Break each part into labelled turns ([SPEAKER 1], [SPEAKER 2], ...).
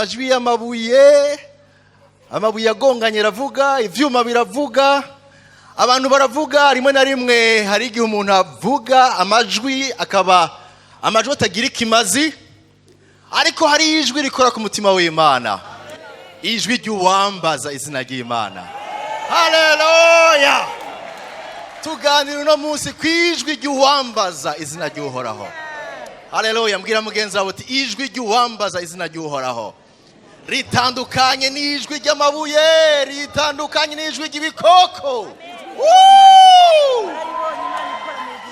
[SPEAKER 1] Amajwi y'amabuye, amabuye agonganye aravuga, ivyuma biravuga, abantu baravuga. Rimwe na rimwe hari igihe umuntu avuga amajwi akaba amajwi atagira ikimazi, ariko hari ijwi rikora ku mutima w'Imana, ijwi ry'uwambaza izina ry'Imana. Haleluya! Tuganira uno munsi ku ijwi ry'uwambaza izina ry'Uhoraho. Haleluya! Mbwira mugenzi wawe uti: "Ijwi ry'uwambaza izina ry'Uhoraho ritandukanye n'ijwi ry'amabuye, ritandukanye n'ijwi ry'ibikoko." Woo!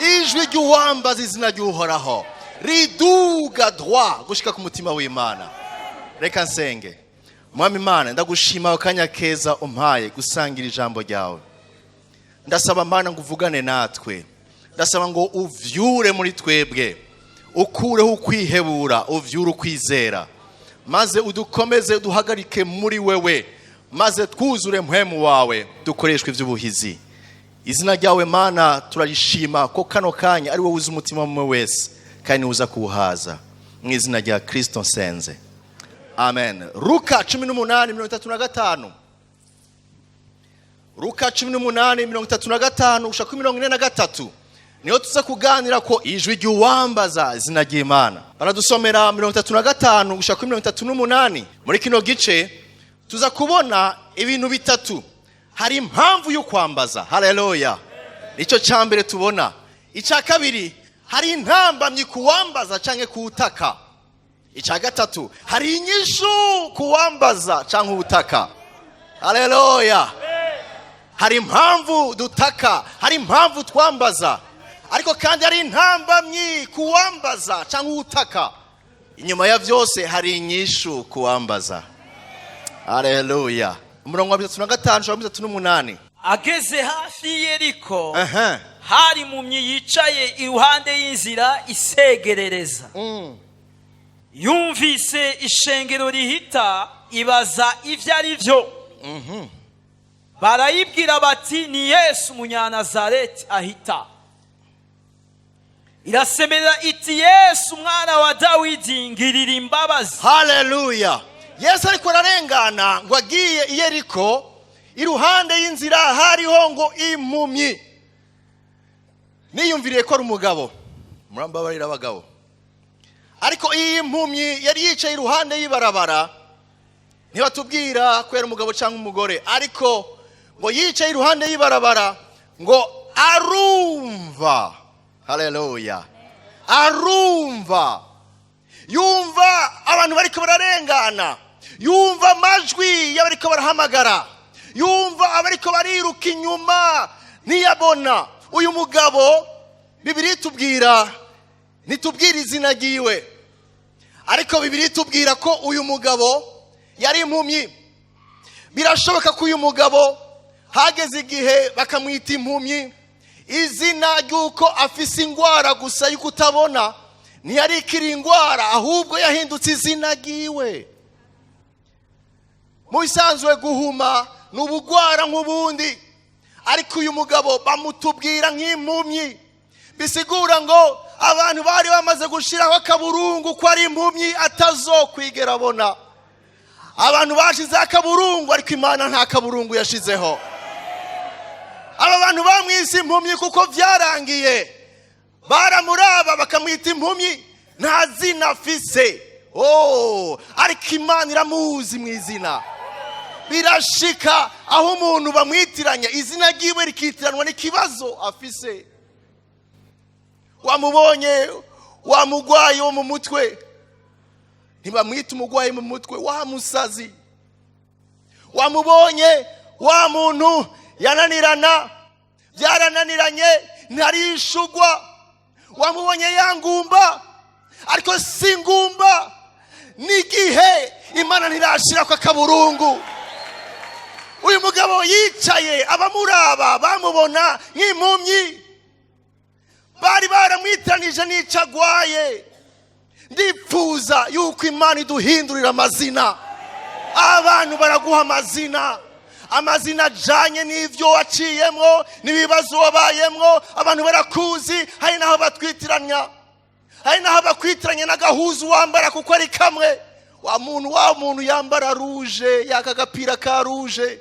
[SPEAKER 1] Ijwi ry'uwambaza izina ry'Uhoraho riduga droit gushika ku mutima w'Imana. Reka nsenge. Mwami Imana, ndagushima akanya keza umpaye gusangira ijambo ryawe. Ndasaba Mana ngo uvugane natwe. Ndasaba ngo uvyure muri twebwe, ukureho ukwihebura, uvyure ukwizera, maze udukomeze, uduhagarike muri wewe, maze twuzure Mpwemu wawe, dukoreshwe iby'ubuhizi. Izina ryawe Mana turarishima, ko kano kanya ari wowe uzi umutima umwe wese kandi uza kuwuhaza. Mu izina rya Kristo nsenze, amen. Luka 18:35. Luka 18:35 gushika kuri 43 niho tuza kuganira ko ijwi ry'uwambaza izina ry'Imana. Baradusomera 35 gushika kuri 38. Muri kino gice tuza kubona ibintu bitatu. Hari impamvu yo kwambaza, haleluya, nicyo cya mbere tubona. Icya kabiri, hari intambamyi kuwambaza canke kuwutaka. Icya gatatu, hari inyishu kuwambaza canke uwutaka. Haleluya! Hari impamvu dutaka, hari impamvu twambaza, ariko kandi hari intambamyi kuwambaza cyangwa uwutaka. Inyuma ya byose hari inyishu kuwambaza. Haleluya! Umurongo wa 35 wa 38.
[SPEAKER 2] Ageze hafi y'Yeriko, hari impumyi yicaye iruhande y'inzira isegerereza. Yumvise ishengero rihita, ibaza ibyo ari byo. Barayibwira bati: "Ni Yesu Umunyanazareti ahita." Irasemerera iti: "Yesu, umwana wa Dawidi, ngirira imbabazi."
[SPEAKER 1] Haleluya! Yesu ariko ararengana ngo agiye i Yeriko, iruhande y'inzira hariho ngo impumyi. Niyumviriye ko ari umugabo, murambabarira abagabo, ariko iyi mpumyi yari yicaye iruhande y'ibarabara, ntibatubwira ko yari umugabo cyangwa umugore, ariko ngo yicaye iruhande y'ibarabara ngo arumva. Haleluya! Arumva, yumva abantu bariko bararengana, yumva amajwi y'abariko barahamagara, yumva abariko bariruka inyuma, ntiyabona. Uyu mugabo Bibiri itubwira, ntitubwira izina ryiwe, ariko Bibiri itubwira ko uyu mugabo yari impumyi. Birashoboka ko uyu mugabo hageze igihe bakamwita impumyi, izina ry'uko afise ingwara gusa y'uko utabona. Ntiyari ikiri ingwara, ahubwo yahindutse izina ryiwe. Mu bisanzwe guhuma ni ubugwara nk'ubundi, ariko uyu mugabo bamutubwira nk'impumyi, bisigura ngo abantu bari bamaze gushyiraho akaburungu ko ari impumyi, atazokwigera abona. Abantu bashizeho akaburungu, ariko Imana nta kaburungu yashizeho. Aba bantu bamwise impumyi kuko byarangiye, baramuraba bakamwita impumyi, nta zina afise. Oh, ariko Imana iramuzi mu izina. Birashika aho umuntu bamwitiranya, izina ryiwe rikitiranwa n'ikibazo afise. Wamubonye wa mugwayi wo mu mutwe, ntibamwita umugwayi mu mutwe, wa musazi. Wamubonye wa muntu yananirana, byarananiranye, ntarishugwa. Wamubonye ya ngumba, ariko si ngumba, n'igihe Imana ntirashira ko akaburungu. Uyu mugabo yicaye, abamuraba bamubona nk'impumyi, bari baramwitanije n'icyo agwaye. Ndipfuza yuko Imana iduhindurira amazina. Abantu baraguha amazina, amazina ajyanye n'ibyo waciyemo n'ibibazo wabayemo. Abantu barakuzi, hari n'aho batwitiranya, hari n'aho bakwitiranya n'agahuzu wambara kuko ari kamwe. Wa muntu yambara rouge, yaka agapira ka rouge,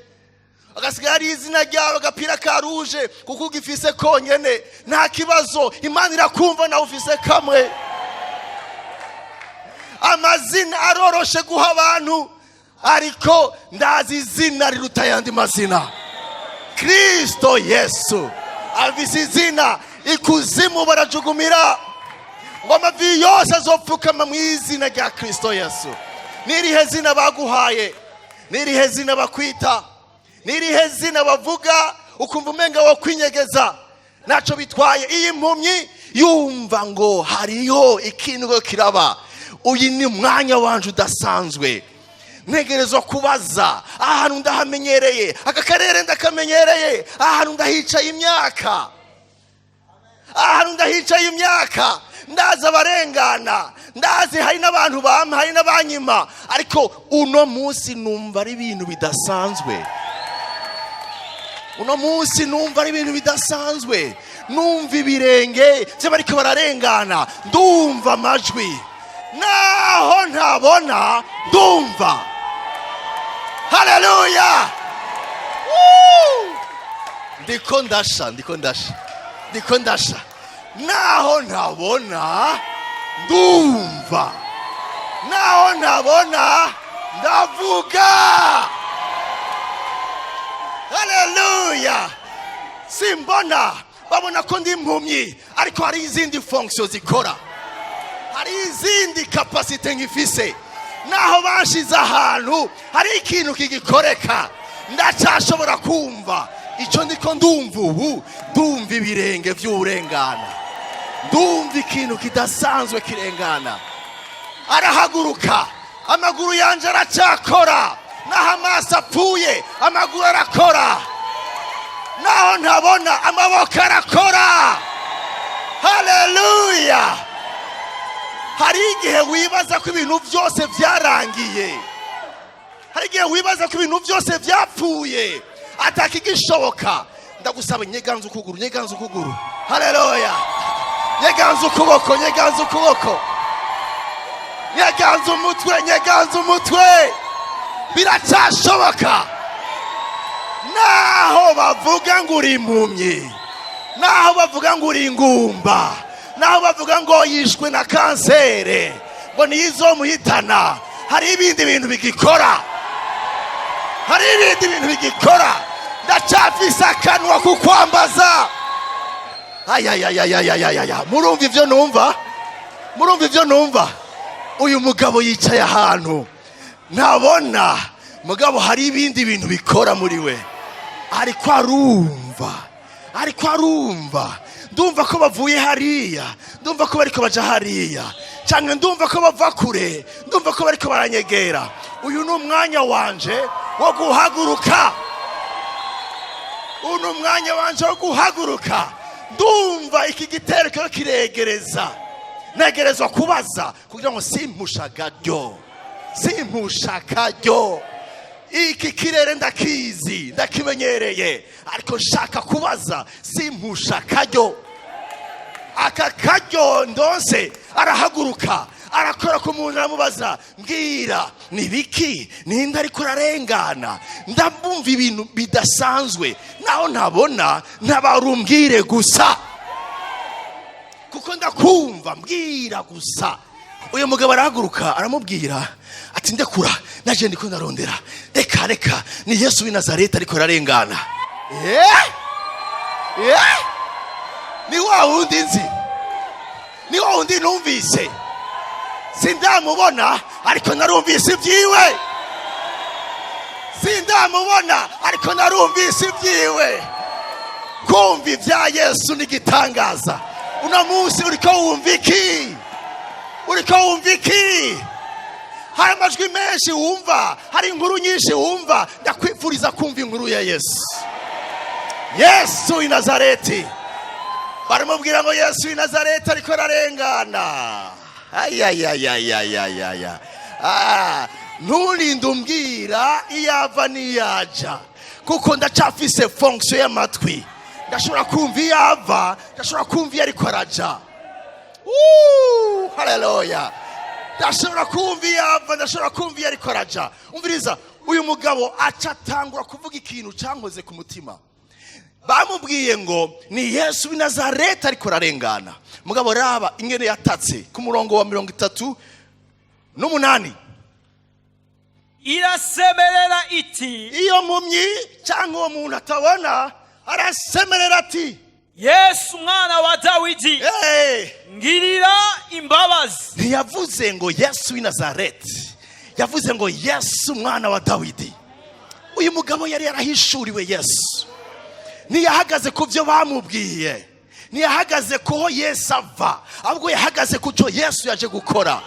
[SPEAKER 1] agasigara ari izina ryawe, agapira ka rouge, kuko ugifise konyene. Nta kibazo, Imana irakumva nawe ufise kamwe. Amazina aroroshe guha abantu, ariko ndazi izina riruta ayandi mazina, Kristo Yesu. Afise izina ikuzimu barajugumira, ngo amavi yose azopfukama mu izina rya Kristo Yesu. N'irihe zina baguhaye? N'irihe zina bakwita? N'irihe zina bavuga ukumva umenga wo kwinyegeza? Ntacyo bitwaye. Iyi mpumyi yumva ngo hariho ikintu ngo kiraba. Uyu ni umwanya wanje udasanzwe, ntegerezwa kubaza. Ahantu ndahamenyereye, aka karere ndakamenyereye, ahantu ndahicaye imyaka, ahantu ndahicaye imyaka, ndazi abarengana, ndazi hari n'abantu bampa, hari n'abanyima, ariko uno munsi numva ari ibintu bidasanzwe. Uno munsi numva ari ibintu bidasanzwe. Numva ibirenge by'abariko bararengana, ndumva amajwi, naho ntabona ndumva. Haleluya! Woo! Ndiko ndasha, ndiko ndasha, ndiko ndasha. Naho ntabona ndumva, naho ntabona ndavuga. Haleluya! Simbona, babona ko ndi impumyi, ariko hari izindi fonction zikora, hari izindi capacité nkifise. Naho bashize ahantu hari ikintu kigikoreka, ndacyashobora kumva icyo ndiko ndumva. Ubu ndumva ibirenge by'urengana, ndumva ikintu kidasanzwe kirengana. Arahaguruka. Amaguru yanjye aracyakora, naho amaso apfuye amaguru arakora, naho ntabona amaboko arakora. Haleluya! Hari igihe wibaza ko ibintu byose byarangiye, hari igihe wibaza ko ibintu byose byapfuye, atakigishoboka. Ndagusaba, nyeganza ukuguru, nyeganza ukuguru. Haleluya! Nyeganza ukuboko, nyeganza ukuboko, nyeganza umutwe, nyeganza umutwe. Biracyashoboka. Naho bavuga ngo uri impumyi, naho bavuga ngo uri ingumba, naho bavuga ngo yishwe na kanseri, ngo niyo izomuhitana, hari ibindi bintu bigikora, hari ibindi bintu bigikora. Ndacyafise akanwa kukwambaza. Ayayayayayaya! Murumva ibyo numva? Murumva ibyo numva? Uyu mugabo yicaye ahantu ntabona, mugabo hari ibindi bintu bikora muri we. Ariko arumva, ariko arumva. Ndumva ko bavuye hariya, ndumva ko bariko baja hariya, cyangwa ndumva ko bava kure, ndumva ko bariko baranyegera. Uyu ni umwanya wanje wo guhaguruka, uyu ni umwanya wanje wo guhaguruka. Ndumva iki gitero kiba kiregereza, negerezwa kubaza kugira ngo simpusha akaryo, simpusha akaryo. Iki kirere ndakizi, ndakimenyereye, ariko nshaka kubaza, simpusha akaryo. Aka karyo ndonse. Arahaguruka, arakora ku muntu, aramubaza: "Mbwira, ni biki? Ninde ariko ararengana? Ndabumva ibintu bidasanzwe, naho ntabona. Ntabarumbwire gusa kuko ndakumva, mbwira gusa." Uyu mugabo arahaguruka, aramubwira ati: "Ndekura, naje ndiko ndarondera. Reka, reka, ni Yesu w'i Nazareti ariko ararengana." Eh? Eh? Ni wa wundi nzi, ni wa wundi numvise. Sindamubona, ariko narumvise ibyiwe. Sindamubona, ariko narumvise ibyiwe. Kumva ibya Yesu ni igitangaza. Uno munsi uriko wumva iki? Uriko wumva iki? Hari amajwi menshi wumva, hari inkuru nyinshi wumva. Ndakwifuriza kumva inkuru ya Yesu, Yesu w'i Nazareti. Baramubwira ngo Yesu w'i Nazareti ariko ararengana. Ayayayayayaya! Ah, nturinde umbwira iyo ava n'iyaja, kuko ndacafise fonction y'amatwi. Ndashobora kumva iyo ava, ndashobora kumva iyo ariko araja. Haleluya! Ndashobora kumva iyo ava, ndashobora kumva iyo ariko araja. Umviriza, uyu mugabo aca atangura kuvuga ikintu cyankoze ku mutima. Bamubwiye ngo ni Yesu w'i Nazareti ariko ararengana. Mugabo raba ingene yatatse ku murongo wa 38.
[SPEAKER 2] Irasemerera iti:
[SPEAKER 1] Iyo mpumyi cyangwa uwo muntu atabona arasemerera ati:
[SPEAKER 2] "Yesu, umwana wa Dawidi,
[SPEAKER 1] "Hey!"
[SPEAKER 2] ngirira imbabazi.
[SPEAKER 1] Ntiyavuze ngo Yesu w'i Nazareti, yavuze ngo Yesu umwana wa Dawidi. Uyu mugabo yari yarahishuriwe Yesu. Ntiyahagaze ku byo bamubwiye, ntiyahagaze kuho Yesu ava, ahubwo yahagaze ku cyo Yesu yaje gukora.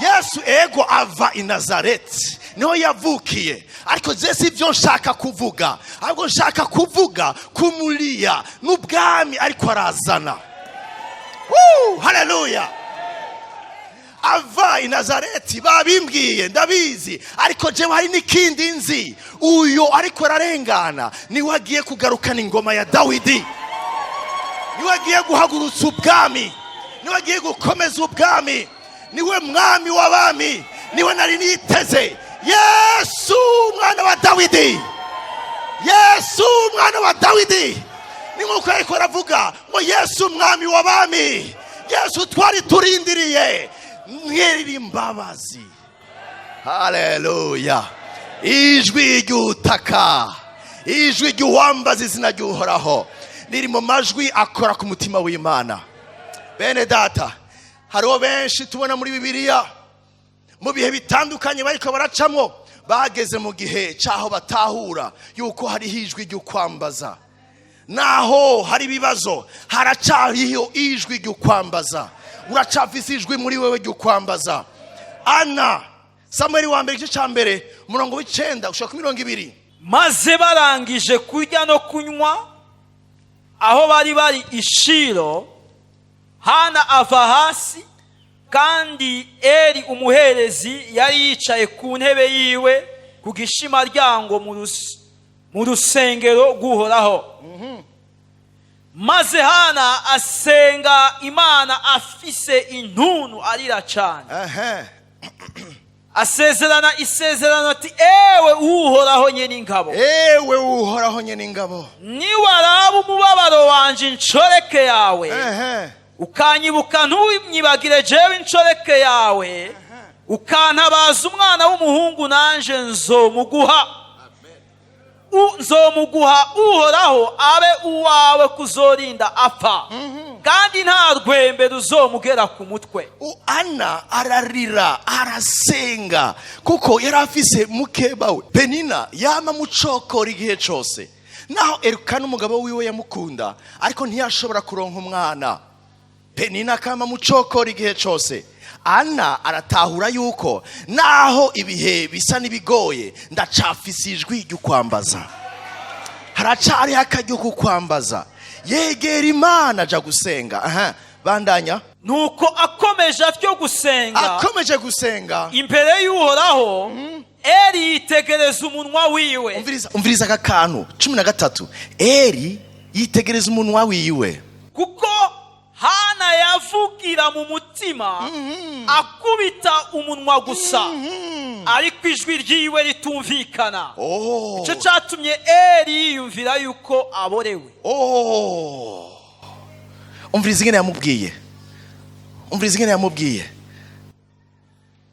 [SPEAKER 1] Yesu ego ava i Nazareti, niho yavukiye, ariko je si ibyo nshaka kuvuga, ahubwo nshaka kuvuga kumuriya n'ubwami ariko arazana. Woo, haleluya! Ava i Nazareti babimbwiye, ndabizi, ariko jewe hari n'ikindi nzi: uyu ariko ararengana niwe agiye kugarukana ingoma ya Dawidi, niwe agiye guhagurutsa ubwami, niwe agiye gukomeza ubwami, niwe mwami w'abami, niwe nari niteze. Yesu umwana wa Dawidi, Yesu umwana wa Dawidi. Ni nk'uko ariko aravuga ngo Yesu umwami w'abami, Yesu twari turindiriye, mwirira imbabazi. Haleluya! Ijwi ry'utaka, ijwi ry'uwambaza izina ry'Uhoraho riri mu majwi akora ku mutima w'Imana. Bene data, hariho benshi tubona muri Bibiliya mu bihe bitandukanye bariko baracamwo, bageze mu gihe cy'aho batahura yuko hariho ijwi ry'ukwambaza. Naho hari ibibazo, haracariho ijwi ry'ukwambaza. Uracafise ijwi muri wewe ry'ukwambaza. Ana, Samuel wa mbere, igice cya mbere, umurongo w'9 gushika ku 20.
[SPEAKER 2] Maze barangije kurya no kunywa aho bari bari i Shilo, Hana ava hasi, kandi Eri umuherezi yari yicaye ku ntebe yiwe ku gishimaryango mu rusengero rw'Uhoraho. Maze Hana asenga Imana afise intuntu, arira cyane. Asezerana isezerano ati: "Ewe Uhoraho nyene ingabo,
[SPEAKER 1] Ewe Uhoraho nyene ingabo,
[SPEAKER 2] niwaraba umubabaro wanje inshoreke yawe, ukanyibuka ntunyibagire jewe inshoreke yawe, ukantabaza umwana w'umuhungu, nanje nzomuguha Uhoraho abe uwawe kuzorinda apfa, kandi nta rwembe ruzomugera ku mutwe."
[SPEAKER 1] Ana ararira, arasenga, kuko yari afise mukeba we Penina yama mucokora igihe cose. Naho Erukana umugabo wiwe yamukunda, ariko ntiyashobora kuronka umwana. Penina akama mucokora igihe cose. Ana aratahura yuko naho ibihe bisa n'ibigoye, ndacafise ijwi ry'ukwambaza, haracariho akaryo kukwambaza. Yegera Imana, aja gusenga. Aha, bandanya.
[SPEAKER 2] Nuko akomeje atyo gusenga,
[SPEAKER 1] Akomeje gusenga
[SPEAKER 2] imbere y'Uhoraho, Eri yitegereza umunwa wiwe.
[SPEAKER 1] Umviriza, umviriza aka kantu, 13: Eri yitegereza umunwa wiwe.
[SPEAKER 2] Kuko Hana yavugira mu mutima akubita umunwa gusa, ariko ijwi ryiwe ritumvikana. Icyo cyatumye Eri yiyumvira yuko aborewe.
[SPEAKER 1] Oh. Umviriza ingene yamubwiye, umviriza ingene yamubwiye.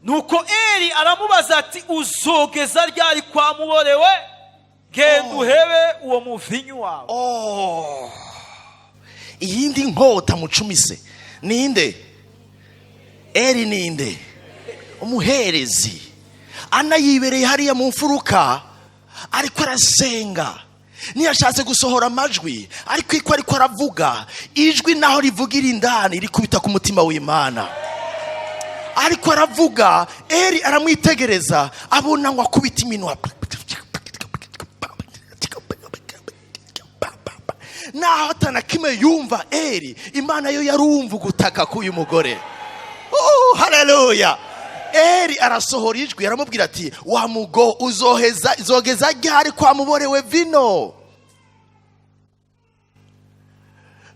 [SPEAKER 2] Nuko Eri aramubaza ati: "Uzogeza ryari kwa muborewe? Genda uhebe uwo muvinyu wawe."
[SPEAKER 1] Oh. Iyindi nkota mucumise ninde? Eri ninde? Umuherezi. Ana yibereye hariya mu mfuruka ariko arasenga, ntiyashatse gusohora amajwi, ariko iko ariko aravuga, ijwi naho rivugira indani rikubita ku mutima w'Imana. Ariko aravuga, Eri aramwitegereza, abona ngo akubita iminwa. Naho atana kimwe yumva Eri, Imana yo yarumva ugutaka k'uyu mugore. Oh, haleluya! Eri arasohora ijwi, aramubwira ati: "Wa mugo, uzoheza izogeza ryari kwa muborewe vino?"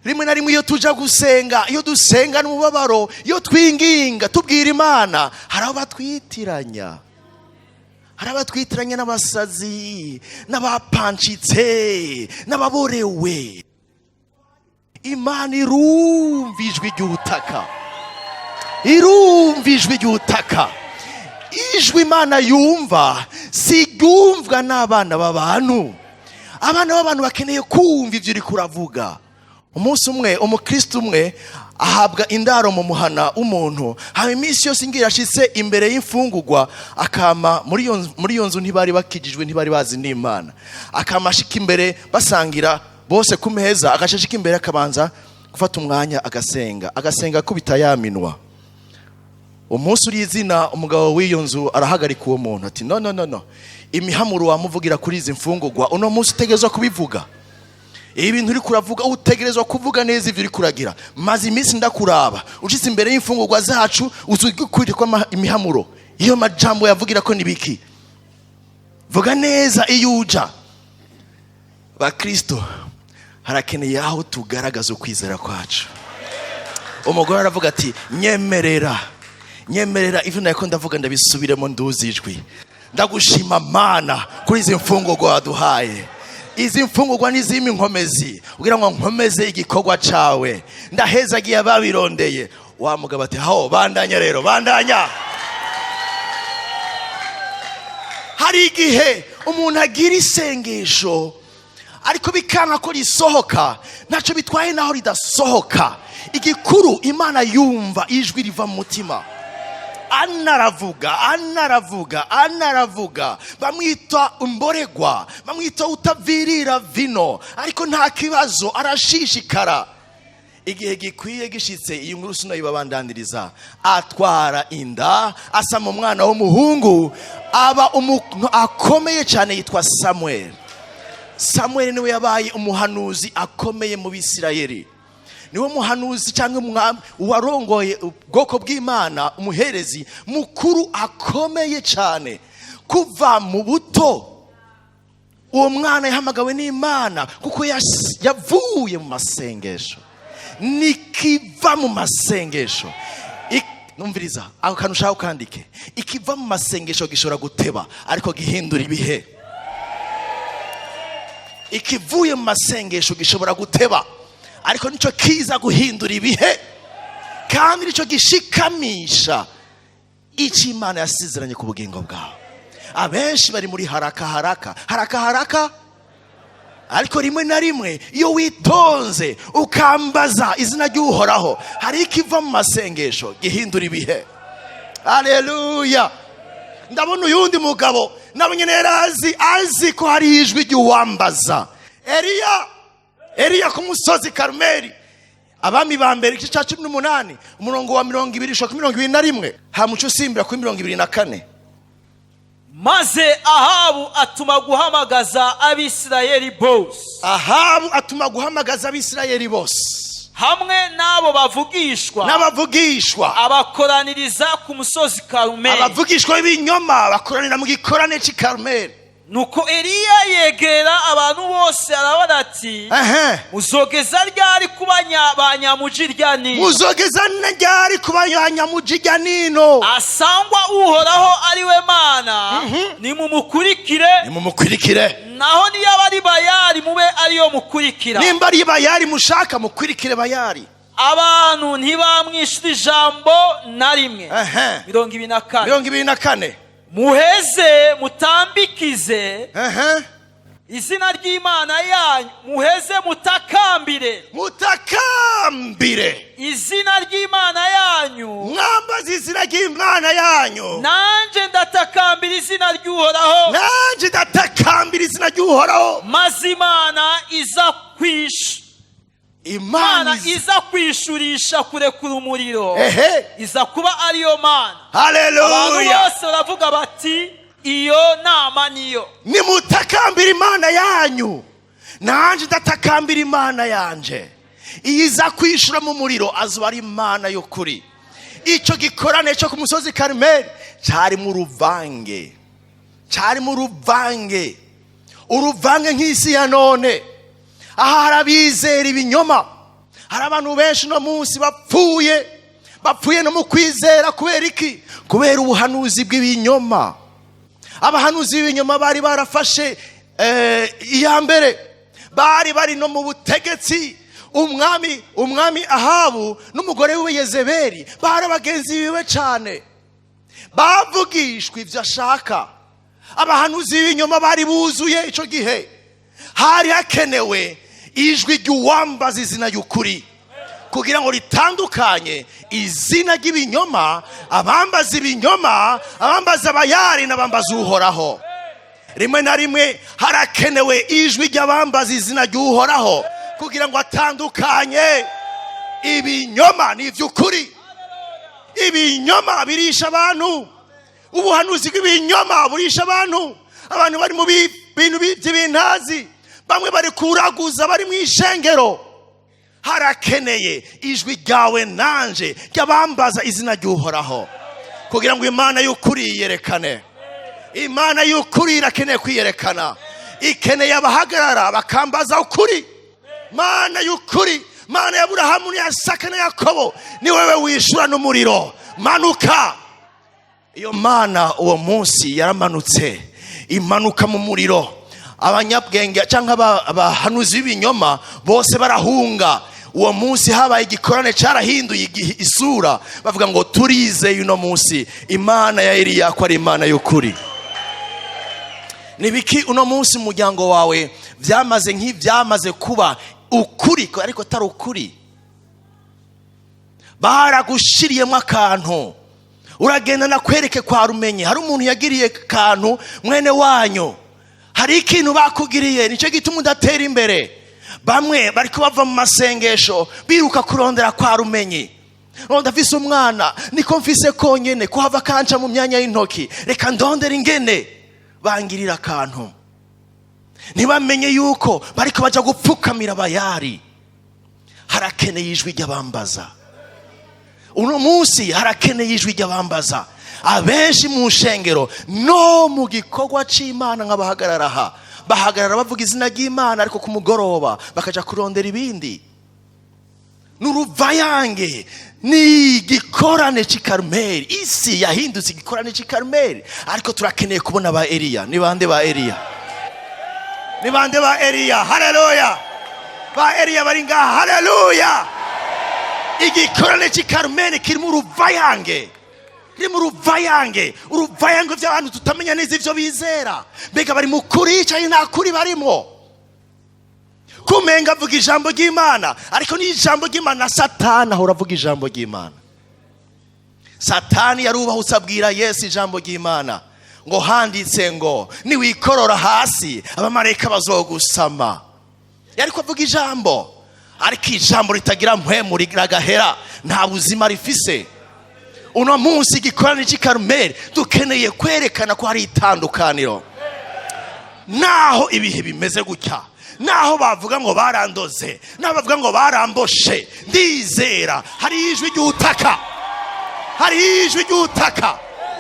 [SPEAKER 1] Rimwe na rimwe iyo tuja gusenga, iyo dusenga n'umubabaro, iyo twinginga tubwira Imana, hari aho batwitiranya, hari abatwitiranya n'abasazi, n'abapancitse, n'ababorewe. Imana irumva ijwi ry'ubutaka, irumva ijwi ry'ubutaka. Ijwi Imana yumva si ryumvwa n'abana b'abantu. Abana b'abantu bakeneye kumva ibyo uri kuravuga. Umunsi umwe umukristo umwe ahabwa indaro mu muhana w'umuntu. Haba iminsi yose ngira ashitse imbere y'imfungurwa, akama muri iyo nzu ntibari bakijijwe, ntibari bazi n'Imana. Akama ashika imbere, basangira bose ku meza, agaca ashika imbere, akabanza gufata umwanya agasenga, agasenga akubita ya minwa. Umunsi uri izina, umugabo w'iyo nzu arahagarika uwo muntu ati: "No, no, no, no, imihamuro wamuvugira kuri izi mfungurwa, uno munsi utegerezwa kubivuga. Ibi bintu uri kuravuga, utegerezwa kuvuga neza ibyo uri kuragira. Maze iminsi ndakuraba ucitse imbere y'imfungurwa zacu, uzi ko imihamuro iyo majambo yavugira ko nibiki? Vuga neza iyo uja." Bakristo, harakeneye aho tugaragaza ukwizera kwacu. Umugore aravuga ati: "Nyemerera, nyemerera, ivyo nariko ndavuga ndabisubiremo, nduzi ijwi. Ndagushima Mana kuri izi mfungurwa waduhaye. Izi mfungurwa n'izindi nkomezi kugira ngo nkomeze igikorwa cawe. Ndahezagiye ababirondeye." Wa mugabo ati: "Aho bandanya rero, bandanya." Hari igihe umuntu agira isengesho ariko bikanga ko risohoka. Ntacyo bitwaye naho ridasohoka. Igikuru, Imana yumva ijwi riva mu mutima. Anaravuga, anaravuga, anaravuga, bamwita imboregwa, bamwita utavirira vino, ariko nta kibazo, arashishikara. Igihe gikwiye gishitse, iyi nkuru sinayibabandaniriza, atwara inda, asama umwana w'umuhungu, aba umuntu akomeye cyane, yitwa Samuel. Samuel niwe yabaye umuhanuzi akomeye mu Bisirayeli, niwe muhanuzi cyangwa umwami warongoye ubwoko bw'Imana, umuherezi mukuru akomeye cyane. Kuva mu buto uwo mwana yahamagawe n'Imana, kuko yavuye mu masengesho. Nikiva mu masengesho, numviriza ako kantu ushaka ukandike: ikiva mu masengesho gishobora guteba, ariko gihindura ibihe. Ikivuye mu masengesho gishobora guteba, ariko nicyo kiza guhindura ibihe, kandi nicyo gishikamisha icyo Imana yasezeranye ku bugingo bwawe. Abenshi bari muri haraka, haraka, haraka, haraka, ariko rimwe na rimwe iyo witonze ukambaza izina ry'Uhoraho, hari ikiva mu masengesho gihindura ibihe. Aleluya! Ndabona uyundi mugabo nawe nyine yari azi ko hari ijwi ry'uwambaza Eliya. Eliya ku musozi Karumeli. Abami ba Mbere, igice cya 18, umurongo wa 20 ushaka 21, hamuca usimbira kuri 24.
[SPEAKER 2] Maze Ahabu atuma guhamagaza Abisirayeli bose.
[SPEAKER 1] Ahabu atuma guhamagaza Abisirayeli bose.
[SPEAKER 2] Hamwe n'abo bavugishwa.
[SPEAKER 1] N'abavugishwa.
[SPEAKER 2] Abakoraniriza ku musozi Karumeli.
[SPEAKER 1] Abavugishwa b'ibinyoma bakoranira mu gikorane cy'i Karumeli.
[SPEAKER 2] Nuko Eliya yegera abantu bose, arabara ati: "Muzogeza ryari kuba ba nyamujirya nino?"
[SPEAKER 1] Muzogeza ryari kuba ba nyamujirya nino?
[SPEAKER 2] "Asangwa Uhoraho ari we Mana, nimumukurikire."
[SPEAKER 1] Nimumukurikire.
[SPEAKER 2] "Naho niyaba ari Bayali, mube ariyo mukurikira."
[SPEAKER 1] Nimba ari Bayali mushaka, mukurikire Bayali.
[SPEAKER 2] Abantu ntibamwishyura ijambo na rimwe. 24.
[SPEAKER 1] 24.
[SPEAKER 2] "Muheze mutambikize izina ry'Imana yanyu, muheze mutakambire."
[SPEAKER 1] Mutakambire.
[SPEAKER 2] "Izina ry'Imana yanyu."
[SPEAKER 1] Mwambaze izina ry'Imana yanyu.
[SPEAKER 2] "Nanjye ndatakambira izina ry'Uhoraho."
[SPEAKER 1] Nanjye ndatakambira izina ry'Uhoraho.
[SPEAKER 2] "Maze Imana iza kwisha
[SPEAKER 1] Imana
[SPEAKER 2] Imana iza kwishurisha kurekura umuriro iza kuba ariyo Mana." Abantu
[SPEAKER 1] Haleluya!
[SPEAKER 2] bose baravuga bati: "Iyo nama niyo."
[SPEAKER 1] Nimutakambira Imana yanyu, nanjye ndatakambira Imana yanje. Iyo iza kwishura mu muriro, azuba ari Imana y'ukuri. Icyo gikorane cyo ku musozi Karimeli cyarimo uruvange, cyarimo uruvange, uruvange nk'isi ya none. Aha hari abizera ibinyoma, Hari abantu benshi uno munsi bapfuye, bapfuye no mu kwizera. Kubera iki? Kubera ubuhanuzi bw'ibinyoma. Abahanuzi b'ibinyoma bari barafashe iya mbere, bari bari no mu butegetsi. Umwami Ahabu n'umugore wiwe Yezebeli bari abagenzi biwe cyane, bavugishwa ibyo ashaka. Abahanuzi b'ibinyoma bari buzuye icyo gihe. Hari hakenewe ijwi ry'uwambaza izina ry'ukuri kugira ngo ritandukanye izina ry'ibinyoma, abambaza ibinyoma, abambaza abayari n'abambaza Uhoraho. Rimwe na rimwe harakenewe ijwi ry'abambaza izina ry'Uhoraho kugira ngo atandukanye ibinyoma n'iby'ukuri. Ibinyoma birisha abantu, ubuhanuzi bw'ibinyoma burisha abantu. Abantu bari mu bintu by'ibintazi, bamwe bari kuraguza, bari mu ishengero. Harakeneye ijwi ryawe nanje ry'abambaza izina ry'Uhoraho kugira ngo Imana y'ukuri yiyerekane. Imana y'ukuri irakeneye kwiyerekana, ikeneye abahagarara bakambaza ukuri. Mana y'ukuri, Mana ya Aburahamu n'iya Isaka na Yakobo, ni wewe wishura n'umuriro, manuka. Iyo Mana uwo munsi yaramanutse, imanuka mu muriro. Abanyabwenge cyangwa abahanuzi b'ibinyoma bose barahunga. Uwo munsi habaye igikorane cyarahinduye isura, bavuga ngo turizeye uno munsi Imana ya Eliya ko ari Imana y'ukuri. Nibiki uno munsi umuryango wawe byamaze nk'ibyamaze kuba ukuri ariko atari ukuri? Baragushiriyemo akantu, uragenda nakwereke kwa rumenye. Hari umuntu yagiriye akantu mwene wanyu, hari ikintu bakugiriye, nicyo gituma udatera imbere. Bamwe bari bava mu masengesho biruka kurondera kwa rumenyi. Ndafise umwana, niko mfise konyene, kuhava kanca mu myanya y'intoki, reka ndondere ingene bangirira akantu. Ntibamenye yuko bariko baja gupfukamira abayari. Harakeneye ijwi ry'abambaza uno munsi, harakeneye ijwi ry'abambaza. Abenshi mu nshengero no mu gikorwa c'Imana nk'abahagarara aha, bahagarara bavuga izina ry'Imana, ariko ku mugoroba bakaja kurondera ibindi. N'uruvayange ni igikorane cy'i Karumeli. Isi yahindutse igikorane cy'i Karumeli, ariko turakeneye kubona ba Eliya. Ni bande ba Eliya? Ni bande ba Eliya? Haleluya! Ba Eliya bari ngaha, haleluya! Igikorane cy'i Karumeli kirimo uruvayange, kirimo uruvayange, uruvayange by'abantu tutamenya neza ibyo bizera. Mbega bari mu kuri cyangwa nta kuri barimo? Kumenga avuga ijambo ry'Imana, ariko ni ijambo ry'Imana na Satani ahora avuga ijambo ry'Imana. Satani yarubahutse abwira Yesu ijambo ry'Imana ngo handitse ngo niwikorora hasi abamarayika bazogusama. Yariko avuga ijambo, ariko ijambo ritagira mpwemu riragahera, nta buzima rifise. Uno munsi igikorane cy'i Karumeli dukeneye kwerekana ko hari itandukaniro. Naho ibihe bimeze gutya, naho bavuga ngo barandoze, naho bavuga ngo baramboshe, ndizera hari ijwi ry'utaka, hari ijwi ry'utaka,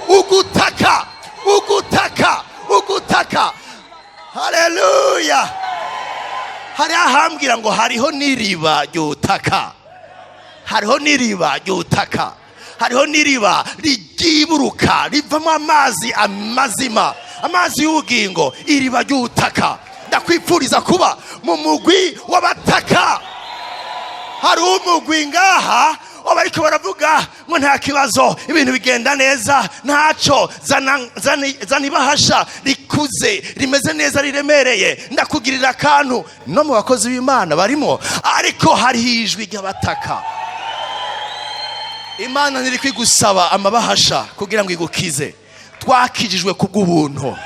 [SPEAKER 1] ugutaka, ugutaka, ugutaka. Haleluya! Hari ahambwira ngo hariho n'iriba ry'utaka, hariho n'iriba ry'utaka, hariho n'iriba ryiburuka rivamo amazi amazima, amazi y'ubugingo, iriba ry'utaka. Ndakwipfuriza kuba mu mugwi w'abataka. Hari umugwi ngaha bariko baravuga ngo nta kibazo, ibintu bigenda neza, ntaco, zana ibahasha rikuze rimeze neza riremereye, ndakugirira akantu. No mu bakozi b'Imana barimo, ariko hariho ijwi ry'abataka. Imana ntiri kwigusaba amabahasha kugira ngo igukize. Twakijijwe kubw'ubuntu,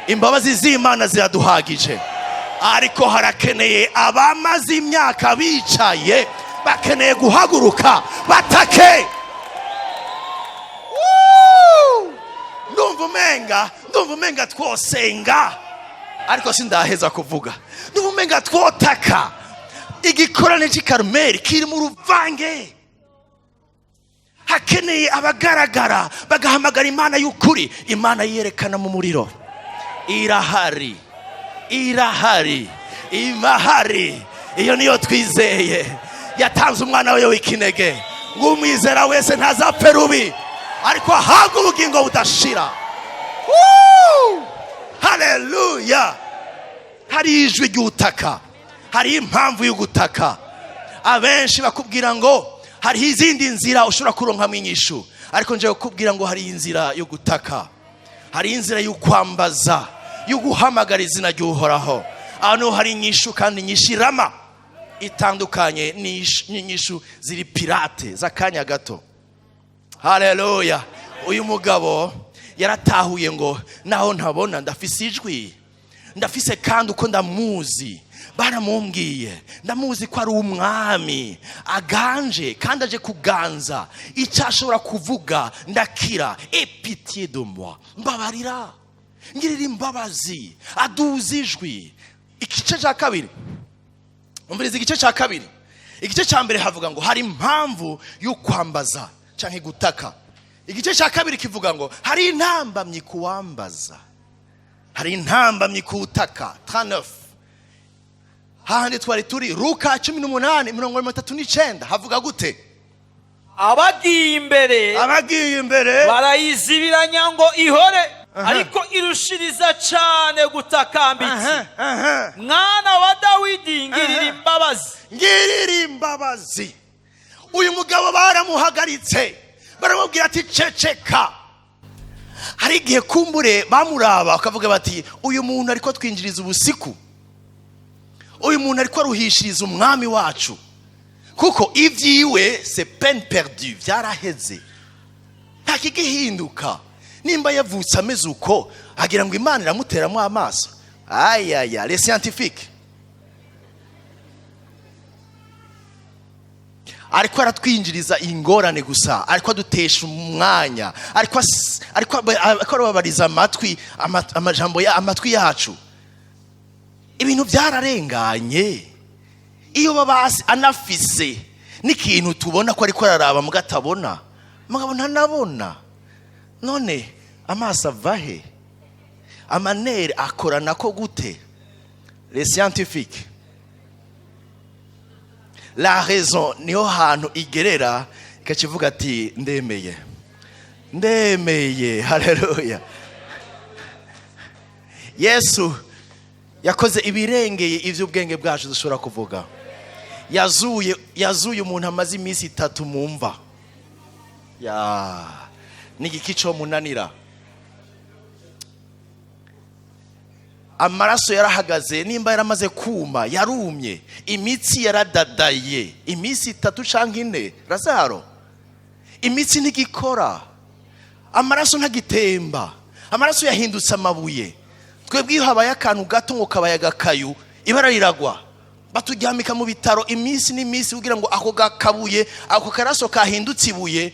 [SPEAKER 1] imbabazi z'Imana ziraduhagije, ariko harakeneye abamaze imyaka bicaye, bakeneye guhaguruka batake. Ndumva umenga twosenga, ariko sindaheza kuvuga. Ndumva umenga twotaka. Igikorane cy'i Karumeli kiri mu ruvange, hakeneye abagaragara bagahamagara Imana y'ukuri. Imana yerekana mu muriro, irahari, irahari, imahari. Iyo niyo twizeye. Yatanze umwana we w'ikinege ngo umwizera wese ntazapfe rubi, ariko ahabwe ubugingo budashira. Woo! Haleluya! Hari ijwi ry'utaka, hari impamvu yo gutaka. Abenshi bakubwira ngo hariho izindi nzira ushobora kuronkamo inyishu, ariko nje kukubwira ngo hari inzira yo gutaka, hari inzira yo kwambaza, yo guhamagara izina ry'Uhoraho. Aho hari inyishu, kandi inyishu irama itandukanye n'inyishu ziri pirate z'akanya gato. Haleluya! Uyu mugabo yaratahuye ngo naho ntabona ndafise ijwi, ndafise kandi uko ndamuzi, baramumbwiye, ndamuzi ko ari umwami aganje kandi aje kuganza, icyo ashobora kuvuga ndakira. Aie pitié de moi, mbabarira, ngirira imbabazi. Aduza ijwi. Igice cya kabiri, umviriza igice cya kabiri. Igice cya mbere havuga ngo hari impamvu yo kwambaza cyangwa gutaka. Igice cya kabiri kivuga ngo hari intambamyi kuwambaza, hari intambamyi kuwutaka. 39, hahandi twari turi, Luka 18:39, havuga gute?
[SPEAKER 2] Abagiye imbere,
[SPEAKER 1] Abagiye imbere,
[SPEAKER 2] barayizibiranya ngo ihore, ariko irushiriza cyane gutakamba iti: "Mwana wa Dawidi, ngirira imbabazi."
[SPEAKER 1] Ngirira imbabazi. Uyu mugabo baramuhagaritse, baramubwira ati: "Ceceka." Hari igihe kumbure bamuraba bakavuga bati: "Uyu muntu ariko twinjiriza ubusiku, uyu muntu ariko aruhishiriza umwami wacu, kuko ibyiwe c'est peine perdue, byaraheze, nta kigihinduka. Nimba yavutse ameze uko, agira ngo Imana iramuteramo amaso?" Ayaya, les scientifiques, ariko aratwinjiriza ingorane gusa, ariko adutesha umwanya, ariko arababariza amatwi, amajambo ya amatwi yacu. Ibintu byararenganye." Iyo baba anafise n'ikintu tubona ko ariko araraba mugatabona, mugabo ntanabona. None amaso ava he? Amanere akorana ko gute? Les scientifiques, la raison niho hantu igerera ikakivuga ati: "Ndemeye, ndemeye." Haleluya! Yesu yakoze ibirengeye iby'ubwenge bwacu dushobora kuvuga. Yazuye umuntu amaze iminsi 3 mu mva. Ya n'igiki cyo munanira? Amaraso yarahagaze, nimba yaramaze kuma yarumye, imitsi yaradadaye iminsi 3 canke 4. Lazaro, imitsi ntigikora, amaraso ntagitemba, amaraso yahindutse amabuye. Twebwe iyo habaye akantu gato ngo kabaye agakayu, ibara riragwa, baturyamika mu bitaro iminsi n'iminsi kugira ngo ako gakabuye, ako karaso kahindutse ibuye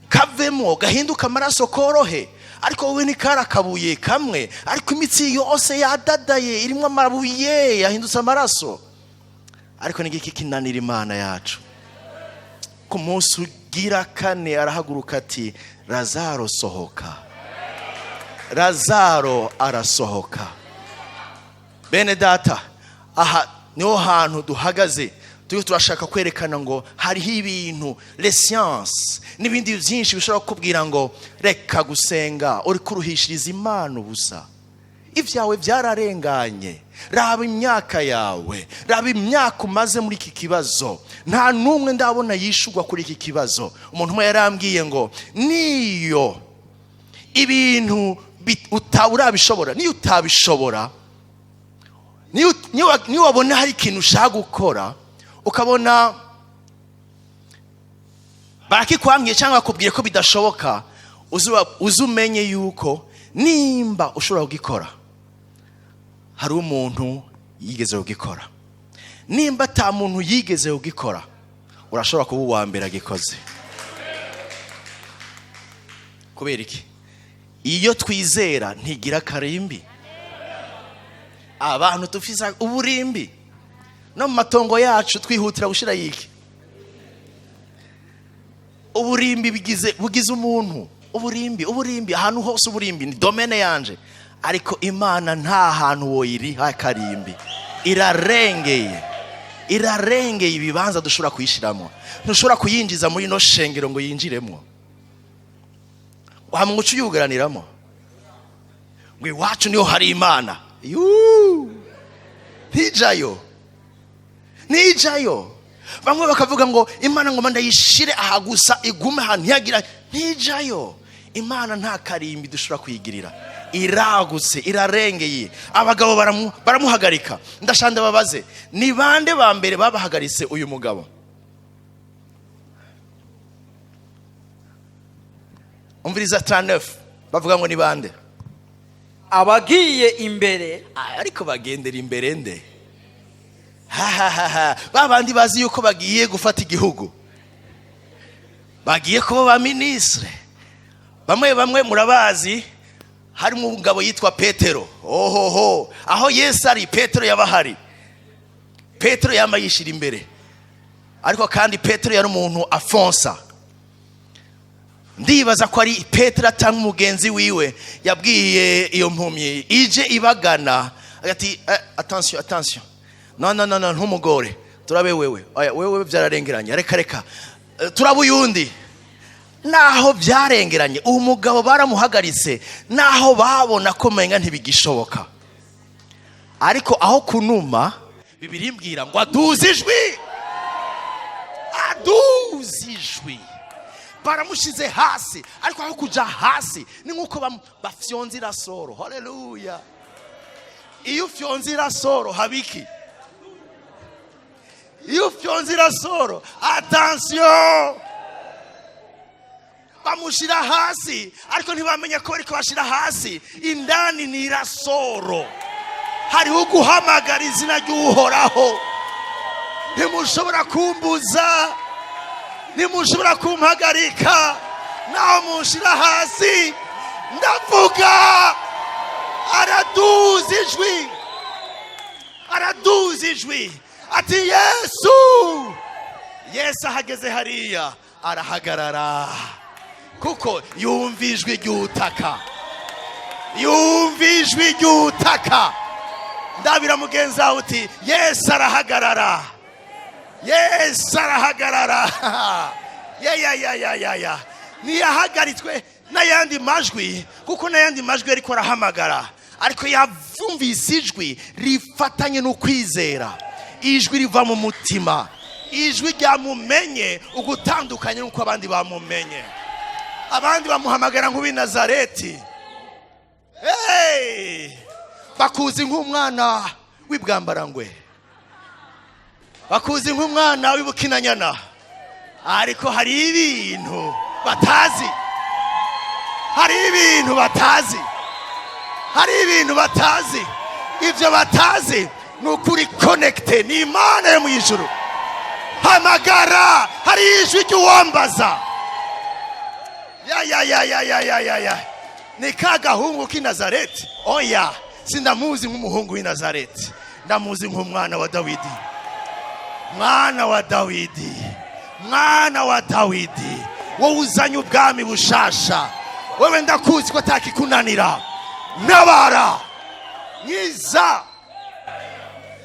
[SPEAKER 1] kavemo, gahinduka amaraso, korohe. Ariko wowe ni karakabuye kamwe, ariko imitsi yose yadadaye, irimo amabuye yahindutse amaraso. Ariko ni igiki kinanira Imana yacu? Ku munsi ugira kane arahaguruka ati: "Lazaro, sohoka." Lazaro arasohoka. Bene data, aha niho hantu duhagaze, turiho turashaka kwerekana ngo hariho ibintu, les sciences n'ibindi byinshi bishobora kukubwira ngo reka gusenga, uri kuruhishiriza Imana ubusa, ibyawe byararenganye. Raba imyaka yawe, raba imyaka umaze muri iki kibazo, nta n'umwe ndabona yishugwa kuri iki kibazo. Umuntu umwe yarambwiye ngo niyo ibintu urabishobora, niyo utabishobora, niyo wabona hari ikintu ushaka gukora, ukabona barakikwangiye cyangwa bakubwiye ko bidashoboka, uze umenye yuko nimba ushobora kugikora hari umuntu yigeze kugikora. Nimba ata muntu yigeze kugikora, urashobora kuba uwa mbere agikoze. Kubera iki? Iyo twizera ntigira akarimbi. Abantu dufise uburimbi no mu matongo yacu, twihutira gushira yiki uburimbi bugize umuntu uburimbi, uburimbi ahantu hose, uburimbi ni domaine yanje. Ariko Imana nta hantu woyiriha akarimbi, irarengeye. Irarengeye ibibanza dushobora kuyishiramo. Ntushobora kuyinjiza muri ino shengero ngo yinjiremo, wamwuca uyugaraniramo ngo iwacu niho hari Imana. Yuu! Ntijayo, ntijayo. Bamwe bakavuga ngo Imana ngo ndayishire aha gusa, igume ahantu ntiyagira. Ntijayo. Imana nta karimbi dushobora kuyigirira, iragutse, irarengeye. Abagabo baramuhagarika. Ndashaka ndababaze, ni bande ba mbere babahagaritse uyu mugabo? Umviriza 39, bavuga ngo ni bande?
[SPEAKER 2] Abagiye imbere.
[SPEAKER 1] Ariko bagendera imbere nde? Ha, ba bandi bazi yuko bagiye gufata igihugu, bagiye kuba ba minisitiri. Bamwe bamwe murabazi, harimo umugabo yitwa Petero. Ohoho, aho Yesu ari, Petero yaba ahari. Petero yama yishira imbere, ariko kandi Petero yari umuntu afonsa. Ndibaza ko ari Petero atanga umugenzi wiwe yabwiye iyo mpumyi ije ibagana ati attention, attention, no, no, no, no, ntumugore, turabe wewe. Oya, wewe byararengeranye, reka, reka. Turabe uyundi. Naho byarengeranye, uwo mugabo baramuhagaritse, naho babona ko menga ntibigishoboka. Ariko aho kunuma, Bibiliya imbwira ngo aduze ijwi, aduze ijwi. Baramushize hasi, ariko aho kuja hasi ni nkuko bafyonza irasoro. Haleluya! Iyo ufyonza irasoro habiki? Iyo ufyonza irasoro, attention, bamushira hasi, ariko ntibamenye ko bariko bashira hasi. Indani ni irasoro. Hariho guhamagara izina ry'Uhoraho. Ntimushobora kumbuza, ntimushobora kumpagarika, naho munshira hasi ndavuga. Araduza ijwi, araduza ijwi ati Yesu. Yesu ahageze hariya arahagarara, kuko yumva ijwi ry'utaka, yumva ijwi ry'utaka. Ndabira mugenzi wawe uti Yesu arahagarara, Yesu arahagarara. Ya, ya, ya, ya, ya, ya. Ntiyahagaritswe n'ayandi majwi, kuko n'ayandi majwi ariko arahamagara, ariko yavumvise ijwi rifatanye n'ukwizera, ijwi riva mu mutima, ijwi ryamumenye ugutandukanye n'uko abandi bamumenye. Abandi bamuhamagara nk'uw'i Nazareti. Hey! Bakuzi nk'umwana w'ibwambarangwe, bakuzi nk'umwana w'ibukinanyana, ariko hari ibintu batazi, hari ibintu batazi, hari ibintu batazi. Ibyo batazi ni ukuri connecte ni Imana yo mu ijuru. Hamagara, hari ijwi ry'uwambaza. Ya, ya, ya, ya, ya, ya, ya, ya. Ni ka gahungu k'i Nazareti? Oya, sindamuzi nk'umuhungu w'i Nazareti, ndamuzi nk'umwana wa Dawidi. Mwana wa Dawidi, mwana wa Dawidi, wowe uzanye ubwami bushasha, wewe ndakuzi ko atakikunanira. Ntabara, nkiza.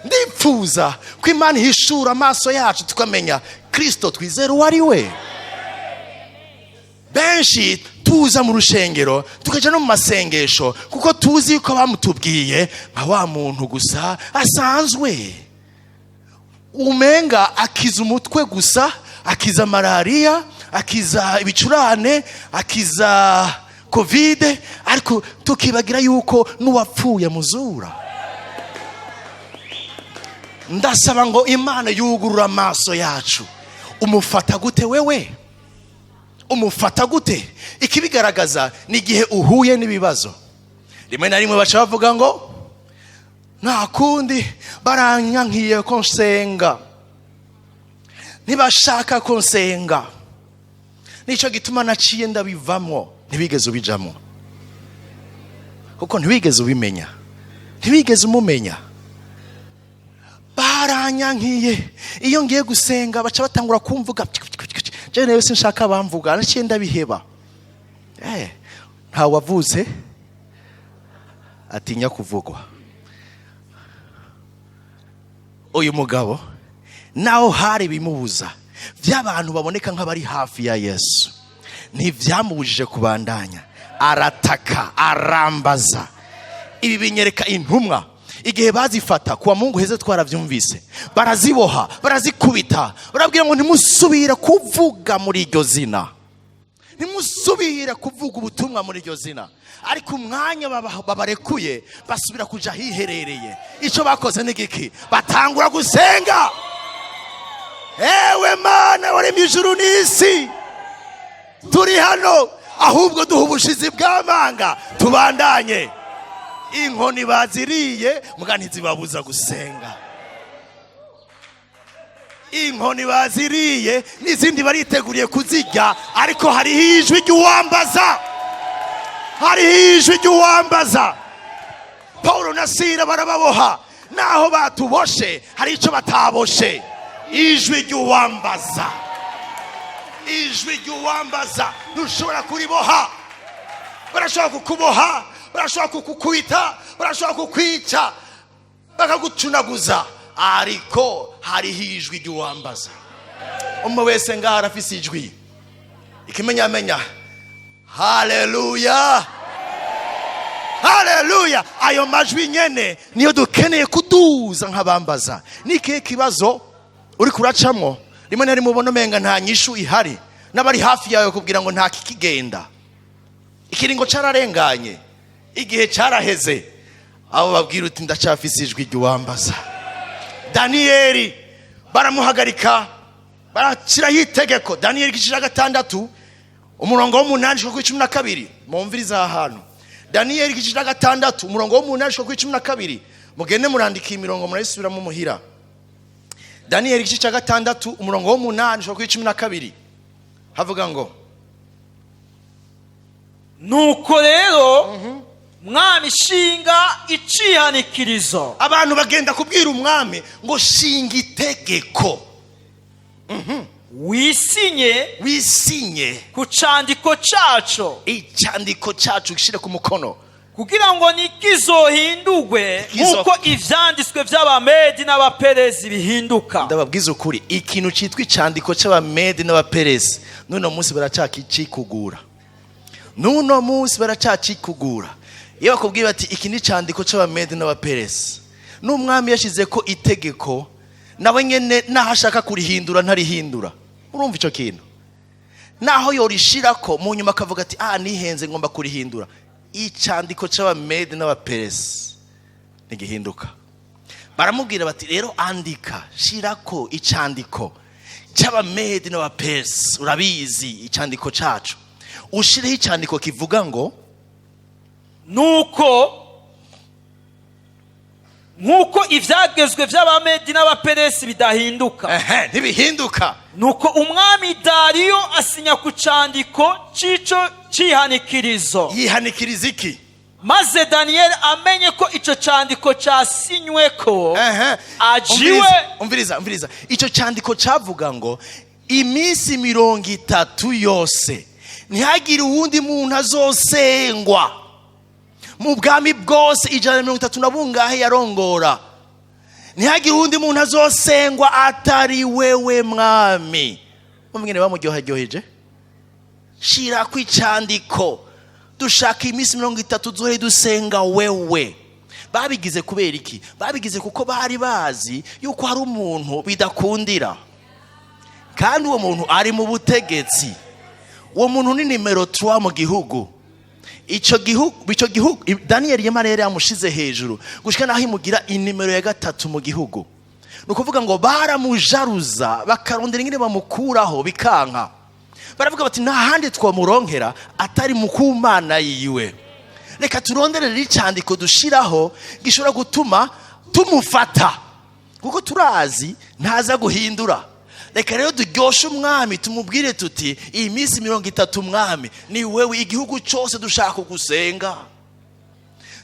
[SPEAKER 1] Ndipfuza ko Imana ihishura amaso yacu tukamenya Kristo twizera uwo ari we. Benshi tuza mu rushengero tukaja no mu masengesho kuko tuzi yuko bamutubwiye nka wa muntu gusa asanzwe, umenga akiza umutwe gusa, akiza malariya, akiza ibicurane, akiza kovide, ariko tukibagira yuko n'uwapfuye muzura. Ndasaba ngo Imana yugurure amaso yacu. Umufata gute wewe? Umufata gute? Ikibigaragaza ni igihe uhuye n'ibibazo. Rimwe na rimwe baca bavuga ngo nta kundi, baranyankiye ko nsenga, ntibashaka ko nsenga, nico gituma naciye ndabivamwo. Ntibigeze ubijamwo, kuko ntibigeze ubimenya, ntibigeze umumenya. Baranyankiye, iyo ngiye gusenga baca batangura kumvuga. Je nawe sinshaka bamvuga, naciye ndabiheba. Nta wavutse atinya kuvugwa. Uyu mugabo Naho hari bimubuza by'abantu baboneka nk'abari hafi ya Yesu, ntibyamubujije kubandanya. Arataka, arambaza. Ibi binyereka intumwa igihe bazifata kuwa Mungu heze, twarabyumvise, baraziboha, barazikubita, barabwira ngo ntimusubire kuvuga muri iryo zina, ntimusubire kuvuga ubutumwa muri iryo zina. Ariko umwanya babarekuye, basubira kuja ahiherereye. Icyo bakoze ni giki? Batangura gusenga: "Ewe Mana waremye ijuru n'isi, turi hano, ahubwo duha ubushizi bw'amanga tubandanye." Inkoni baziriye muga ntizibabuza gusenga. Inkoni baziriye n'izindi bariteguriye kuzirya, ariko hariho ijwi ry'uwambaza, hariho ijwi ry'uwambaza. Paul na Sira barababoha, naho batuboshe hari icyo bataboshe: ijwi ry'uwambaza. Ijwi ry'uwambaza ntushobora kuriboha. Barashobora kukuboha, barashobora kukukubita, barashobora kukwica, bakagucunaguza, ariko hariho ijwi ry'uwambaza. Umwe wese ngaho arafise ijwi. Ikimenyamenya, haleluya, haleluya, ayo majwi nyene niyo dukeneye kuduza nk'abambaza. Ni ikihe kibazo uri kuracamwo? Rimwe na rimwe ubona umenga nta nyishu ihari, n'abari hafi yawe kubwira ngo nta kikigenda, ikiringo cararenganye, igihe caraheze. Abo babwira uti: "Ndacafise ijwi ry'uwambaza." Daniyeli baramuhagarika, barashyiraho itegeko. Daniyeli igice cya 6, umurongo w'8 gushika kuri 12. Mumviriza aha hantu: Daniyeli igice cya 6, umurongo w'8 gushika kuri 12. Mugende murandika iyi mirongo, murayisubiramo muhira. Daniyeli igice cya 6, umurongo w'8 gushika kuri 12, havuga ngo:
[SPEAKER 2] Nuko rero, mwami, shinga icihanikirizo.
[SPEAKER 1] Abantu bagenda kubwira umwami ngo: "Shinga itegeko."
[SPEAKER 2] Wisinye.
[SPEAKER 1] Wisinye.
[SPEAKER 2] Ku candiko caco.
[SPEAKER 1] Icyandiko cyacu gishyire ku mukono.
[SPEAKER 2] Kugira ngo ntikizohindurwe nk'uko ivyanditswe vy'Abamedi n'Abaperezi bihinduka.
[SPEAKER 1] Ndababwiza ukuri, ikintu cyitwa icandiko cy'Abamedi n'Abaperesi n'uno munsi baracakikugura, n'uno munsi baracakikugura. Iyo bakubwiye bati: "Iki ni icandiko cy'Abamedi n'Abaperesi," n'umwami yashyize ko itegeko, nawe nyene naho ashaka kurihindura ntarihindura. Urumva icyo kintu, naho yorishirako mu nyuma akavuga ati: "Ah, nihenze, ngomba kurihindura," icandiko cy'Abamedi n'Abaperesi ntigihinduka. Baramubwira bati: "Rero andika, shirako icandiko cy'Abamedi n'Abaperesi. Urabizi icandiko cacu, ushireho icandiko kivuga ngo"
[SPEAKER 2] Nuko nk'uko ivyagezwe vy'Abamedi n'Abaperesi bidahinduka.
[SPEAKER 1] Ehe, ntibihinduka.
[SPEAKER 2] Nuko umwami Dariyo asinya ku candiko c'ico cihanikirizo.
[SPEAKER 1] Yihanikiriza iki?
[SPEAKER 2] Maze Daniyeli amenye ko ico candiko casinyweko, ajiwe.
[SPEAKER 1] Umviriza, umviriza, umviriza. Icyo cyandiko cyavuga ngo iminsi 30 yose ntihagire uwundi muntu azosengwa mu bwami bwose 130 na bungahe yarongora, ntihagire uwundi muntu azosengwa atari wewe mwami. Mumwene bamuryoheryoheje: "Shira ku icandiko, dushaka iminsi 30 duhe dusenga wewe." Babigize kubera iki? Babigize kuko bari bazi yuko hari umuntu bidakundira, kandi uwo muntu ari mu butegetsi. Uwo muntu ni nimero 3 mu gihugu. Icyo gihugu Daniyeli yamara yari yamushize hejuru gushika naho imugira inimero ya 3 mu gihugu. Ni ukuvuga ngo baramujaruza, bakarondera ingene bamukuraho, bikanka. Baravuga bati: "Nta handi twamuronkera atari mu kumana yiwe. Reka turonderere icandiko dushiraho gishobora gutuma tumufata, kuko turazi ntaza guhindura. Reka rero turyoshe umwami, tumubwire tuti: 'Iyi minsi 30, mwami, ni wewe igihugu cyose dushaka kugusenga,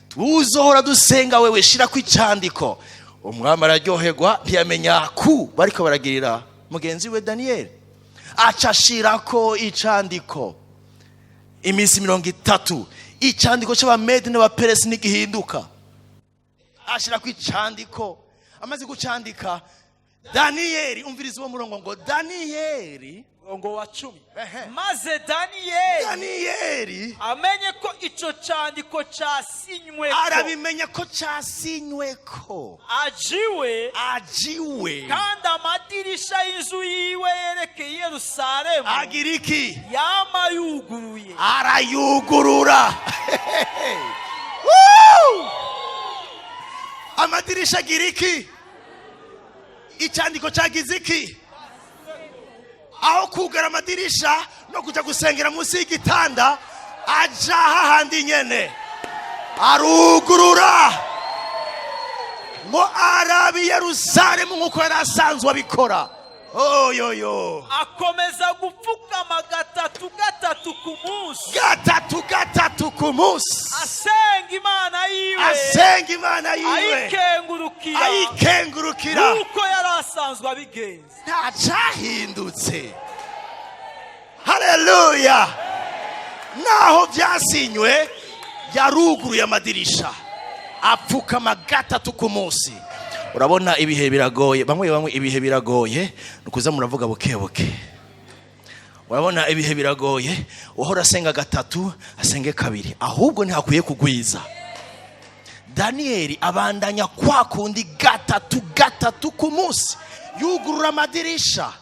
[SPEAKER 1] tuzohora dusenga wewe, shira ku icandiko.'" Umwami araryoherwa, ntiyamenya ku bariko baragirira mugenzi we Daniyeli. Aca ashirako icandiko iminsi 30, icandiko cy'Abamedi n'Abaperesi ntigihinduka. Ashirako icandiko. Amaze gucandika, Daniyeli, umviriza uwo murongo ngo Daniyeli.
[SPEAKER 2] Murongo wa 10.
[SPEAKER 1] Ehe.
[SPEAKER 2] Maze Daniyeli
[SPEAKER 1] Daniyeli
[SPEAKER 2] amenye ko ico candiko casinywe ko,
[SPEAKER 1] arabimenya ko cyasinywe ko,
[SPEAKER 2] ajiwe,
[SPEAKER 1] ajiwe,
[SPEAKER 2] kandi amadirisha y'inzu yiwe yerekeye i Yerusalemu
[SPEAKER 1] agira iki?
[SPEAKER 2] Yama yuguruye.
[SPEAKER 1] Arayugurura. Woo! Amadirisha agira iki? Icyandiko cyagize iki? Aho kugara amadirisha no kujya gusengera munsi y'igitanda, aja hahandi nyene arugurura ngo arabe i Yerusalemu nk'uko yari asanzwe abikora. Oyoyo.
[SPEAKER 2] Akomeza gupfukama gatatu gatatu ku munsi,
[SPEAKER 1] Gatatu gatatu ku munsi,
[SPEAKER 2] asenga Imana yiwe,
[SPEAKER 1] asenga Imana yiwe,
[SPEAKER 2] ayikengurukira,
[SPEAKER 1] ayikengurukira,
[SPEAKER 2] nk'uko yari asanzwe abigenza.
[SPEAKER 1] Nta cyahindutse. Haleluya! Naho byasinywe, yaruguruye amadirisha, apfukama gatatu ku munsi. Urabona ibihe biragoye, bamwe bamwe ibihe biragoye, ni ukuza muravuga buke buke. Urabona ibihe biragoye, uhora asenga gatatu asenge kabiri, ahubwo ntihakwiye kugwiza. Daniyeli abandanya kwa kundi, gatatu gatatu ku munsi, yugurura amadirisha,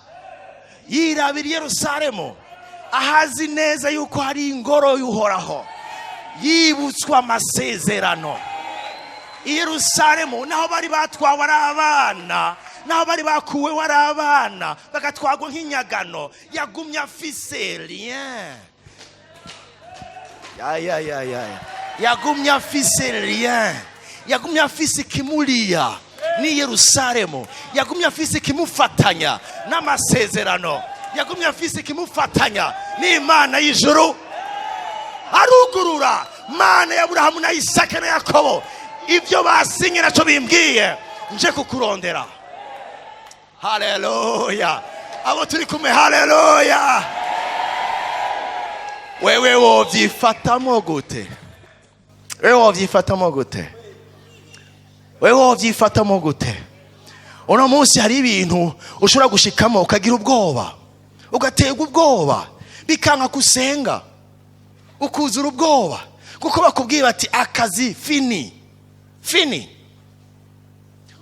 [SPEAKER 1] yirabira i Yerusalemu, ahazi neza yuko hari ingoro y'Uhoraho, yibutswa amasezerano. I Yerusalemu naho bari batwawe ari abana, naho bari bakuwe ari abana, bagatwagwa nk'inyagano, yagumye afise lien. Ya ya ya ya ya. Yagumye afise lien, yagumye afise ikimuliya ni Yerusalemu, yagumye afise ikimufatanya n'amasezerano, yagumye afise ikimufatanya n'Imana y'ijuru. Arugurura: Mana ya Aburahamu na Isaka na Yakobo, ibyo basinye nacyo bimbwiye, nje kukurondera. Haleluya! Abo turi kumwe, haleluya! Wewe wovyifatamo gute? Wewe wovyifatamo gute? Wewe wovyifatamo gute? Uno munsi hari ibintu ushobora gushikamo ukagira ubwoba, ugaterwa ubwoba, bikanka kusenga, ukuzura ubwoba kuko bakubwiye bati: "Akazi fini fini,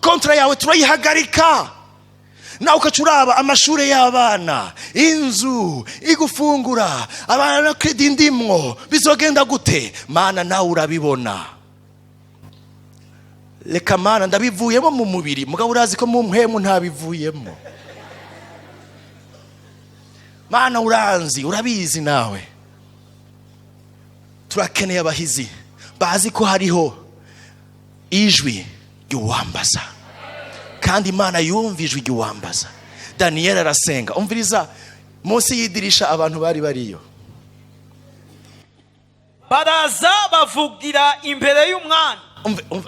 [SPEAKER 1] contrat yawe turayihagarika." Nawe ukaca uraba amashuri y'abana, inzu, igufungura abana na crédit ndimwo, bizogenda gute? Mana, nawe urabibona. Reka Mana, ndabivuyemo mu mubiri, mugabo urazi ko mu mpemu ntabivuyemo. Mana, uranzi, urabizi nawe. Turakeneye abahizi bazi ko hariho ijwi ry'uwambaza, kandi Imana yumva ijwi ry'uwambaza. Daniyeli arasenga. Umviriza, munsi y'idirisha abantu bari bariyo.
[SPEAKER 2] Baraza bavugira imbere y'umwami.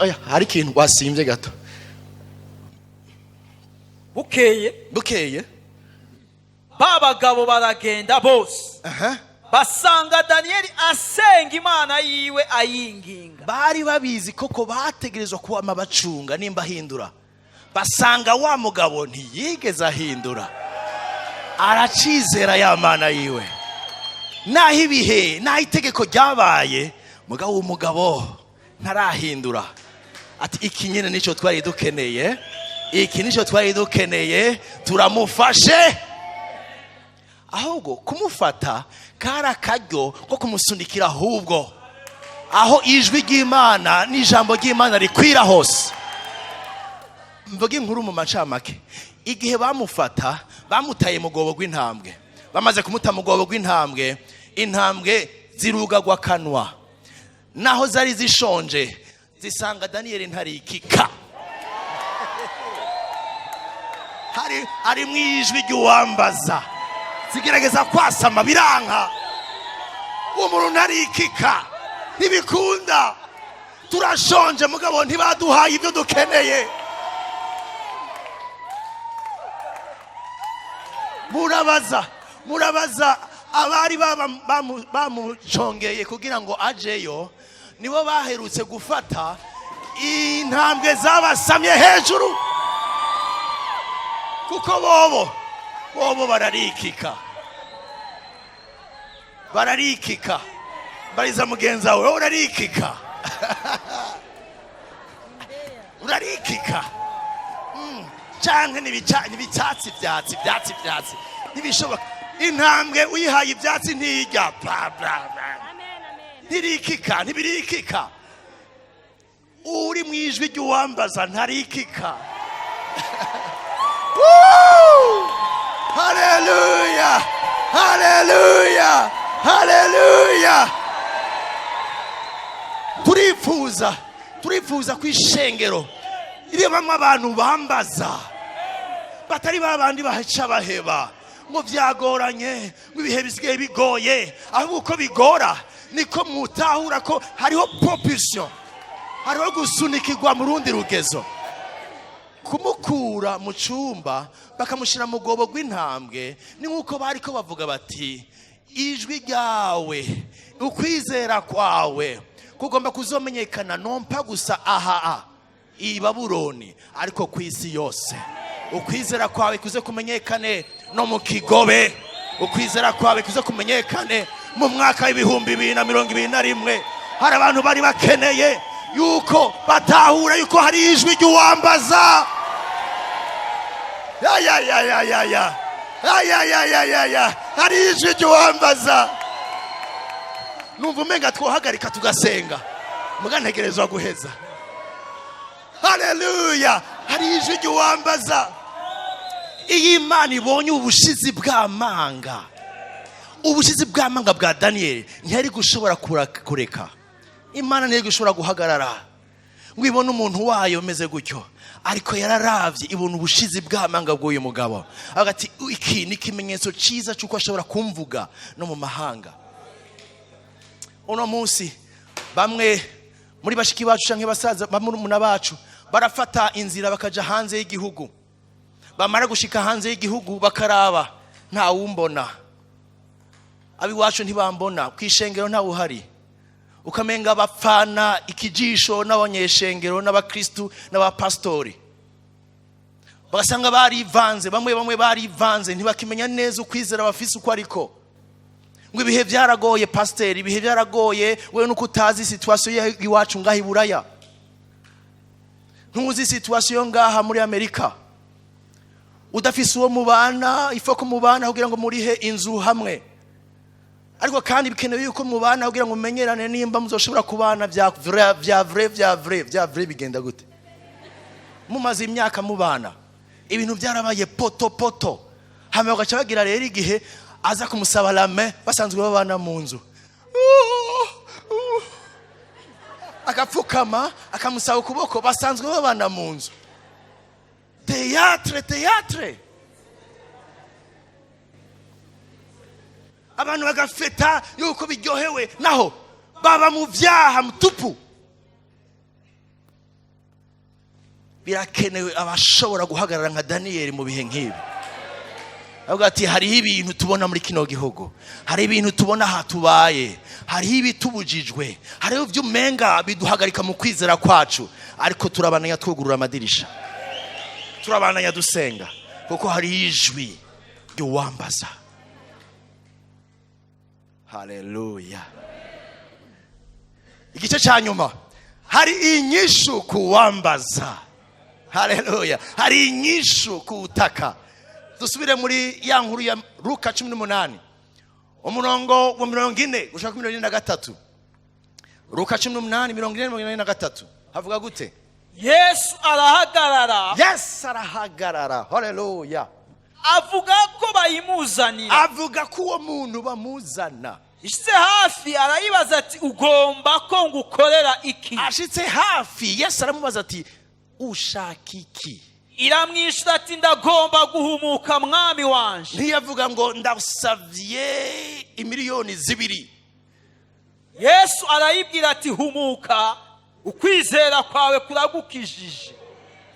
[SPEAKER 1] Oya, hari ikintu wasimbye gato.
[SPEAKER 2] Bukeye,
[SPEAKER 1] Bukeye,
[SPEAKER 2] ba bagabo baragenda bose, basanga Daniyeli asenga Imana yiwe, ayinginga.
[SPEAKER 1] Bari babizi koko bategerezwa kuwama bacunga nimba ahindura. Basanga wa mugabo ntiyigeze ahindura, aracizera ya Mana yiwe, naho ibihe, naho itegeko ryabaye, mugabo w'umugabo ntarahindura. Ati: "Iki nyine nicyo twari dukeneye, iki nicyo twari dukeneye, turamufashe." Ahubwo kumufata kari akaryo ko kumusunikira ahubwo aho ijwi ry'Imana n'ijambo ry'Imana rikwira hose. Mvuga inkuru mu macamake. Igihe bamufata, bamutaye mu rwobo rw'intambwe. Bamaze kumuta mu rwobo rw'intambwe, intambwe zirugagwa akanwa. Naho zari zishonje, zisanga Daniyeli ntarikika, hari ari mu ijwi ry'uwambaza. Zigerageza kwasama, biranka. Umuntu ntarikika, ntibikunda. Turashonje, mugabo ntibaduhaye ibyo dukeneye. Murabaza abari bamucongeye kugira ngo ajeyo, nibo baherutse gufata intambwe zabasamye hejuru. Kuko bobo bararikika, bararikika. Bariza mugenzi wawe, wowe urarikika, urarikika. Canke n'ibicyatsi byatsi byatsi byatsi, ntibishoboka. Intambwe uyihaye ibyatsi ntijya, bla bla bla, ntirikika, ntibirikika. Uri mu ijwi ry'uwambaza ntarikika. Woo! Haleluya, haleluya, haleluya! Turifuza ko ishengero ribamo abantu bambaza, batari ba bandi bahaca baheba ngo byagoranye, ngo ibihe bisigaye bigoye. Ahubwo uko bigora niko mutahura ko hariho propulsion, hariho gusunikirwa mu rundi rugezo. Kumukura mu cyumba bakamushyira mu rwobo rw'intambwe ni nk'uko bari ko bavuga bati: "Ijwi ryawe, ukwizera kwawe kugomba kuzomenyekana nompa gusa aha i Babuloni, ariko ku isi yose. Ukwizera kwawe kuze kumenyekane no mu kigobe, ukwizera kwawe kuze kumenyekane mu mwaka w'2021." Hari abantu bari bakeneye yuko batahura yuko hari ijwi ry'uwambaza. Ya ya ya ya ya ya ya ya ya ya ya ya, hari ijwi ry'uwambaza. Numva umenga twohagarika tugasenga, muga ntegerezwa guheza. Haleluya! Hari ijwi ry'uwambaza. Iyo Imana ibonye ubushizi bw'amanga, ubushizi bw'amanga bwa Daniyeli, ntiyari gushobora kureka. Imana ntiyari gushobora guhagarara ngo ibone umuntu wayo umeze gutyo, ariko yararavye ibona ubushizi bw'amanga bw'uyu mugabo, avuga ati: "Iki ni ikimenyetso cyiza cy'uko ashobora kumvuga no mu mahanga." Uno munsi bamwe muri bashiki bacu canke basaza, bamurumuna bacu, barafata inzira bakaja hanze y'igihugu. Bamara gushika hanze y'igihugu bakaraba: "Ntawumbona, abiwacu ntibambona, ku ishengero ntawuhari." Ukamenga bapfana ikijisho n'abanyeshengero n'abakristu n'abapasitori, bagasanga barivanze. Bamwe bamwe barivanze, ntibakimenya neza ukwizera bafise uko ariko. Ngo: "Ibihe byaragoye, pasiteri, ibihe byaragoye. Wewe nuko utazi situation y'iwacu ngaha i Buraya, ntuzi situation ngaha muri Amerika. Udafise uwo mubana, ifo ko mubana kugira ngo murihe inzu hamwe, ariko kandi bikenewe yuko mubana kugira ngo mumenyerane nimba muzoshobora kubana vya vrai, vya vrai, vya vrai, vya vrai." Bigenda gute mumaze imyaka mubana, ibintu byarabaye poto poto? Hama bagaca bagira rero igihe aza kumusaba la main, basanzwe babana mu nzu, agapfukama akamusaba ukuboko, basanzwe babana mu nzu. Théâtre, théâtre! Abantu bagafeta yuko biryohewe, naho baba mu byaha mutupu. Birakenewe abashobora guhagarara nka Daniyeli mu bihe nk'ibi, avuga ati: "Hariho ibintu tubona muri kino gihugu, hari ibintu tubona aha tubaye, hariho ibitubujijwe, hariho ibyo umenga biduhagarika mu kwizera kwacu, ariko turabananya twugurura amadirisha, turabananya dusenga, kuko hari ijwi ry'uwambaza." Haleluya! Igice cya nyuma, hari inyishu kuwambaza. Haleluya! Hari inyishu ku butaka. Dusubire muri ya nkuru ya Luka 18, umurongo wa 40 gushaka 43. Luka 18, 40, 43, havuga gute?
[SPEAKER 2] Yesu arahagarara.
[SPEAKER 1] Yesu arahagarara, haleluya.
[SPEAKER 2] Avuga ko bayimuzanira.
[SPEAKER 1] Avuga ko uwo muntu bamuzana.
[SPEAKER 2] Ishyize hafi arayibaza ati: "Ugomba ko ngukorera iki?"
[SPEAKER 1] Ashitse hafi, Yesu aramubaza ati: "Ushaka iki?"
[SPEAKER 2] Iramwishyura ati: "Ndagomba guhumuka, mwami wanje."
[SPEAKER 1] Ntiyavuga ngo: "Ndasavye imiliyoni 2."
[SPEAKER 2] Yesu arayibwira ati: "Humuka, ukwizera kwawe kuragukijije."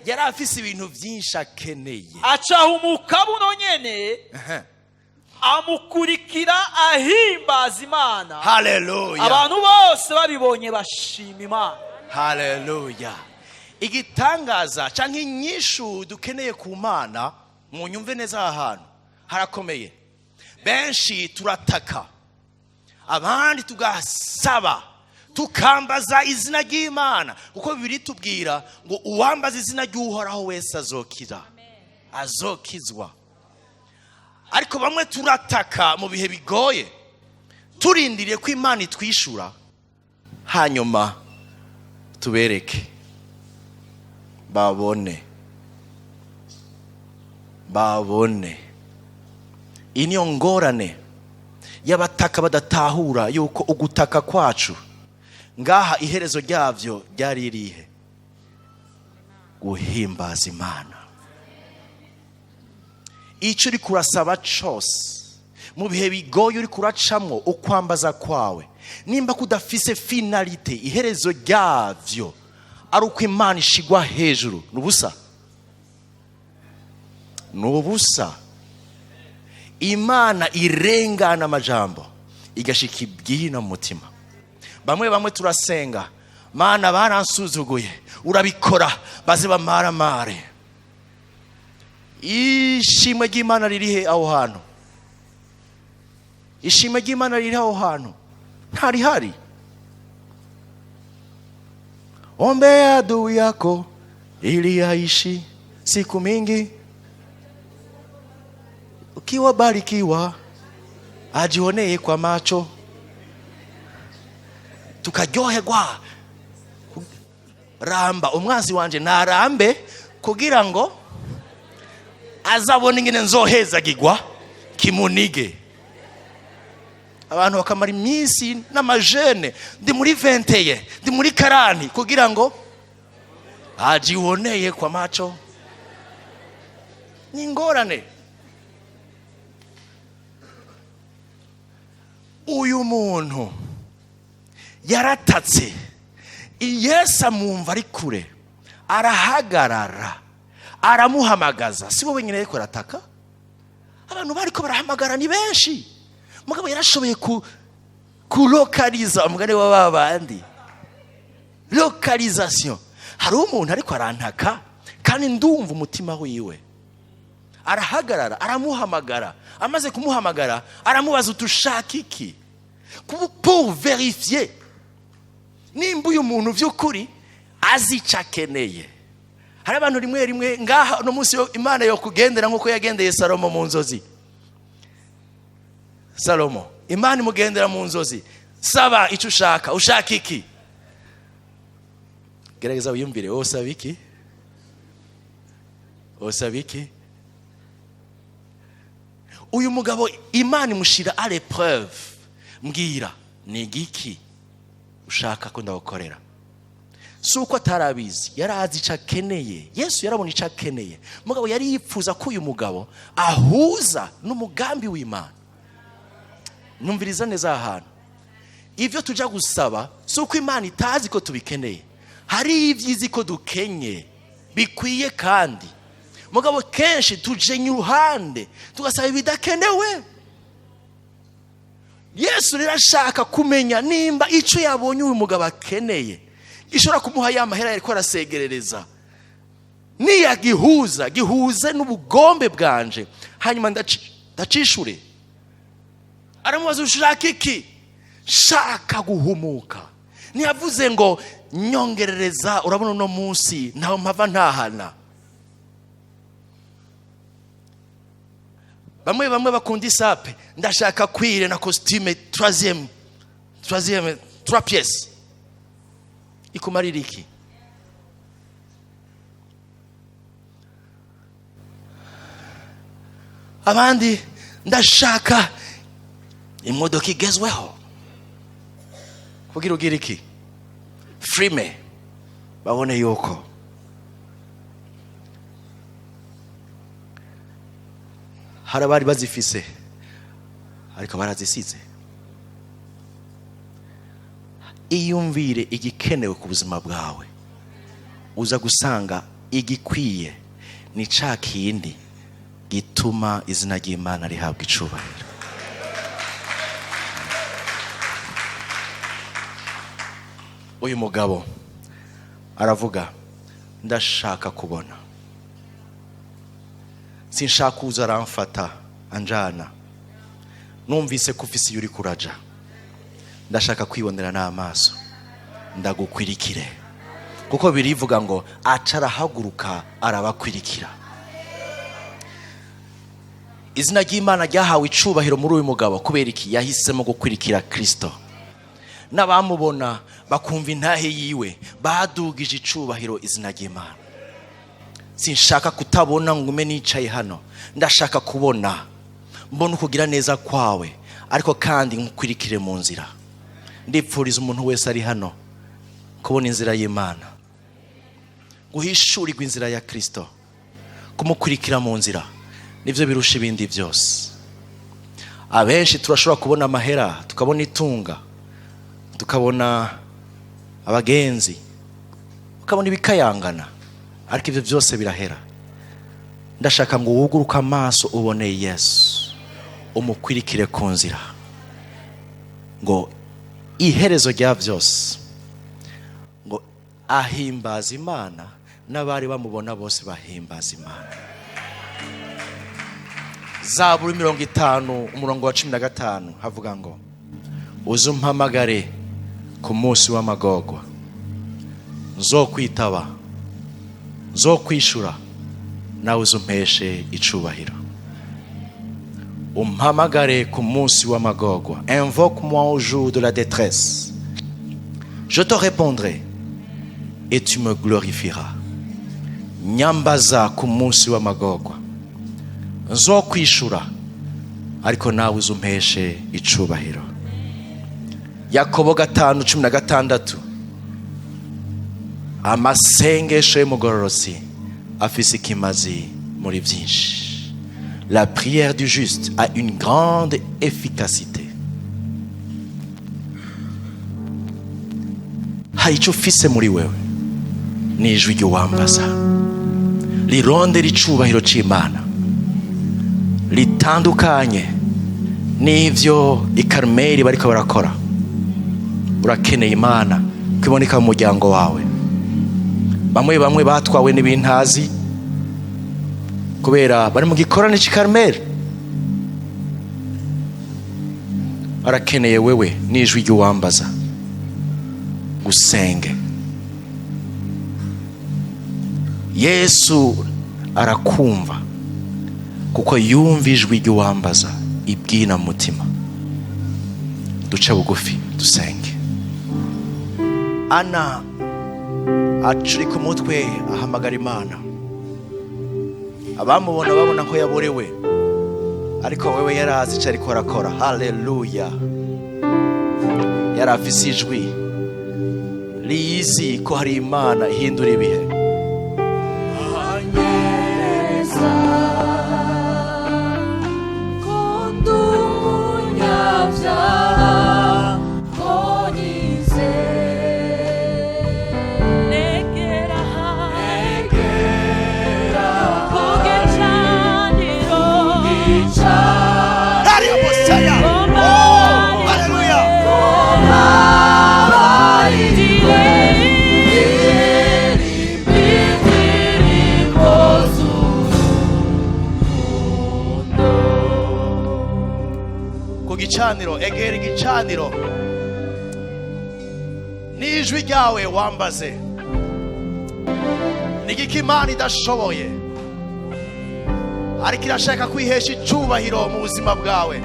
[SPEAKER 1] Yari afise ibintu byinshi akeneye.
[SPEAKER 2] Aca ahumuka buno nyene, amukurikira ahimbaza Imana.
[SPEAKER 1] Haleluya!
[SPEAKER 2] Abantu bose babibonye bashima Imana.
[SPEAKER 1] Haleluya! Igitangaza cyangwa inyishu dukeneye ku Mana. Munyumve neza, aha hantu harakomeye. Benshi turataka, abandi tugasaba, tukambaza izina ry'Imana, kuko Bibiliya itubwira ngo uwambaza izina ry'Uhoraho wese azokira, azokizwa. Ariko bamwe turataka mu bihe bigoye, turindiriye ko Imana itwishura, hanyuma tubereke, babone, babone. Iyi niyo ngorane y'abataka badatahura yuko ugutaka kwacu ngaha iherezo ryabyo ryari irihe? Guhimbaza Imana. Icyo uri kurasaba cyose mu bihe bigoye uri kuracamwo, ukwambaza kwawe nimba kudafise finalité, iherezo ryabyo ari uko Imana ishigwa hejuru, ni ubusa, ni ubusa. Imana irengana amajambo, igashika ibyino mu mutima. Bamwe bamwe turasenga: "Mana, baransuzuguye, urabikora baze bamaramare." Ishimwe ry'Imana ririhe aho hantu? Ishimwe ry'Imana riri aho hantu ntarihari. Ombea adui yako ili aishi siku mingi, ukiwa barikiwa ajionee kwa macho. Tukaryoherwa, ramba umwanzi wanje narambe kugira ngo azabone ingene nzohezagirwa kimunige. Abantu bakamara iminsi n'amajene, ndi muri 21, ndi muri 40, kugira ngo ajionee kwa macho. Ni ingorane. Uyu muntu yaratatse, Yesu amwumva ari kure, arahagarara, aramuhamagaza. Si wowe wenyine ariko arataka, abantu bariko barahamagara ni benshi, mugabo yarashoboye kulokaliza umugani wa babandi, localisation. Hari umuntu ariko arantaka kandi ndumva umutima wiwe. Arahagarara, aramuhamagara. Amaze kumuhamagara, aramubaza uti: "Ushaka iki?" Pour vérifier nimba uyu muntu by'ukuri azi icyo akeneye. Hari abantu rimwe rimwe ngaha uno munsi Imana yo kugendera nk'uko yagendeye Salomo mu nzozi. Salomo, Imana imugendera mu nzozi: "Saba icyo ushaka. Ushaka iki?" Gerageza wiyumvire, wowe usaba iki? Usaba iki? Uyu mugabo Imana imushyira à l'épreuve: "Mbwira, ni igiki ushaka ko ndagukorera?" Si uko atarabizi, yari azi icyo akeneye. Yesu yarabona icyo akeneye, mugabo yari yifuza ko uyu mugabo ahuza n'umugambi w'Imana. Numviriza neza aha hantu. Ibyo tujya gusaba, si uko Imana itazi ko tubikeneye, hari ibyo izi ko dukenye bikwiye, kandi mugabo kenshi tujenya iruhande, tugasaba ibidakenewe. Yesu rero ashaka kumenya nimba icyo yabonye uyu mugabo akeneye gishobora kumuha ya mahera ariko arasegerereza, niyagihuza, gihuze n'ubugombe bwanje, hanyuma ndacishure. Aramubaza: "Ushaka iki?" "Shaka guhumuka." Ntiyavuze ngo nyongerereza, urabona uno munsi ntawe mpava ntahana. Bamwe bamwe bakunda isape: "Ndashaka cuir na costume troisième, trois pièces." Ikumarira iki? Abandi: "Ndashaka imodoka igezweho." Kugira ugira iki? Filime babone yuko hari abari bazifise ariko barazisize. Iyumvire igikenewe ku buzima bwawe, uza gusanga igikwiye ni ca kindi gituma izina ry'Imana rihabwa icubahiro. Uyu mugabo aravuga: "Ndashaka kubona." Sinshaka uza aramfata anjana. Numvise ko ufise iyo uri kuraja, ndashaka kwibonera n'amaso, ndagukwirikire. Kuko birivuga ngo aca arahaguruka arabakwirikira. Izina ry'Imana ryahawe icubahiro muri uyu mugabo. Kubera iki? Yahisemo gukwirikira Kristo. N'abamubona bakumva intahe yiwe badugije icubahiro izina ry'Imana. Sinshaka kutabona ngo ngume nicaye hano, ndashaka kubona, mbona ukugira neza kwawe, ariko kandi nkukwirikire mu nzira. Ndipfuriza umuntu wese ari hano kubona inzira y'Imana, guhishurirwa inzira ya Kristo, kumukurikira mu nzira nibyo birusha ibindi byose. Abenshi turashobora kubona amahera, tukabona itunga, tukabona abagenzi, ukabona ibikayangana, ariko ibyo byose birahera. Ndashaka ngo wuguruke amaso ubone Yesu, umukwirikire ku nzira, ngo iherezo rya byose ngo ahimbaza Imana, n'abari bamubona bose bahimbaza Imana. Zaburi 50 umurongo wa 15 havuga ngo uzumpamagare ku munsi w'amagorwa, nzokwitaba, nzokwishura, nawe uzumpeshe icubahiro. Umpamagare ku munsi w'amagorwa, invoque-moi au jour de la détresse, je te répondrai et tu me glorifieras. Nyambaza ku munsi w'amagorwa, nzokwishura, ariko nawe uzumpeshe icubahiro. Yakobo 5:16, amasengesho y'umugororotsi afise ikimazi muri byinshi. La prière du juste a une grande efficacité. Hari icyo ufise muri wewe, ni ijwi ry'uwambaza rirondera icubahiro c'Imana, ritandukanye n'ivyo i Karumeli bariko barakora. Urakeneye Imana kwiboneka mu muryango wawe. Bamwe bamwe batwawe n'ibintazi kubera bari mu gikorane c'i Karumeli. Arakeneye wewe n'ijwi ry'uwambaza gusenge. Yesu arakumva kuko yumva ijwi ry'uwambaza ibwina mutima. Duce bugufi dusenge. Ana acurika umutwe ahamagara Imana. Abamubona babona ko yaborewe, ariko wewe yarazi icyo ariko arakora. Haleluya! Yari afise ijwi rizi ko hari Imana ihindura ibihe. Gicaniro, egera igicaniro n'ijwi ryawe wambaze. Nigiki Imana idashoboye, ariko irashaka kwihesha icubahiro mu buzima bwawe,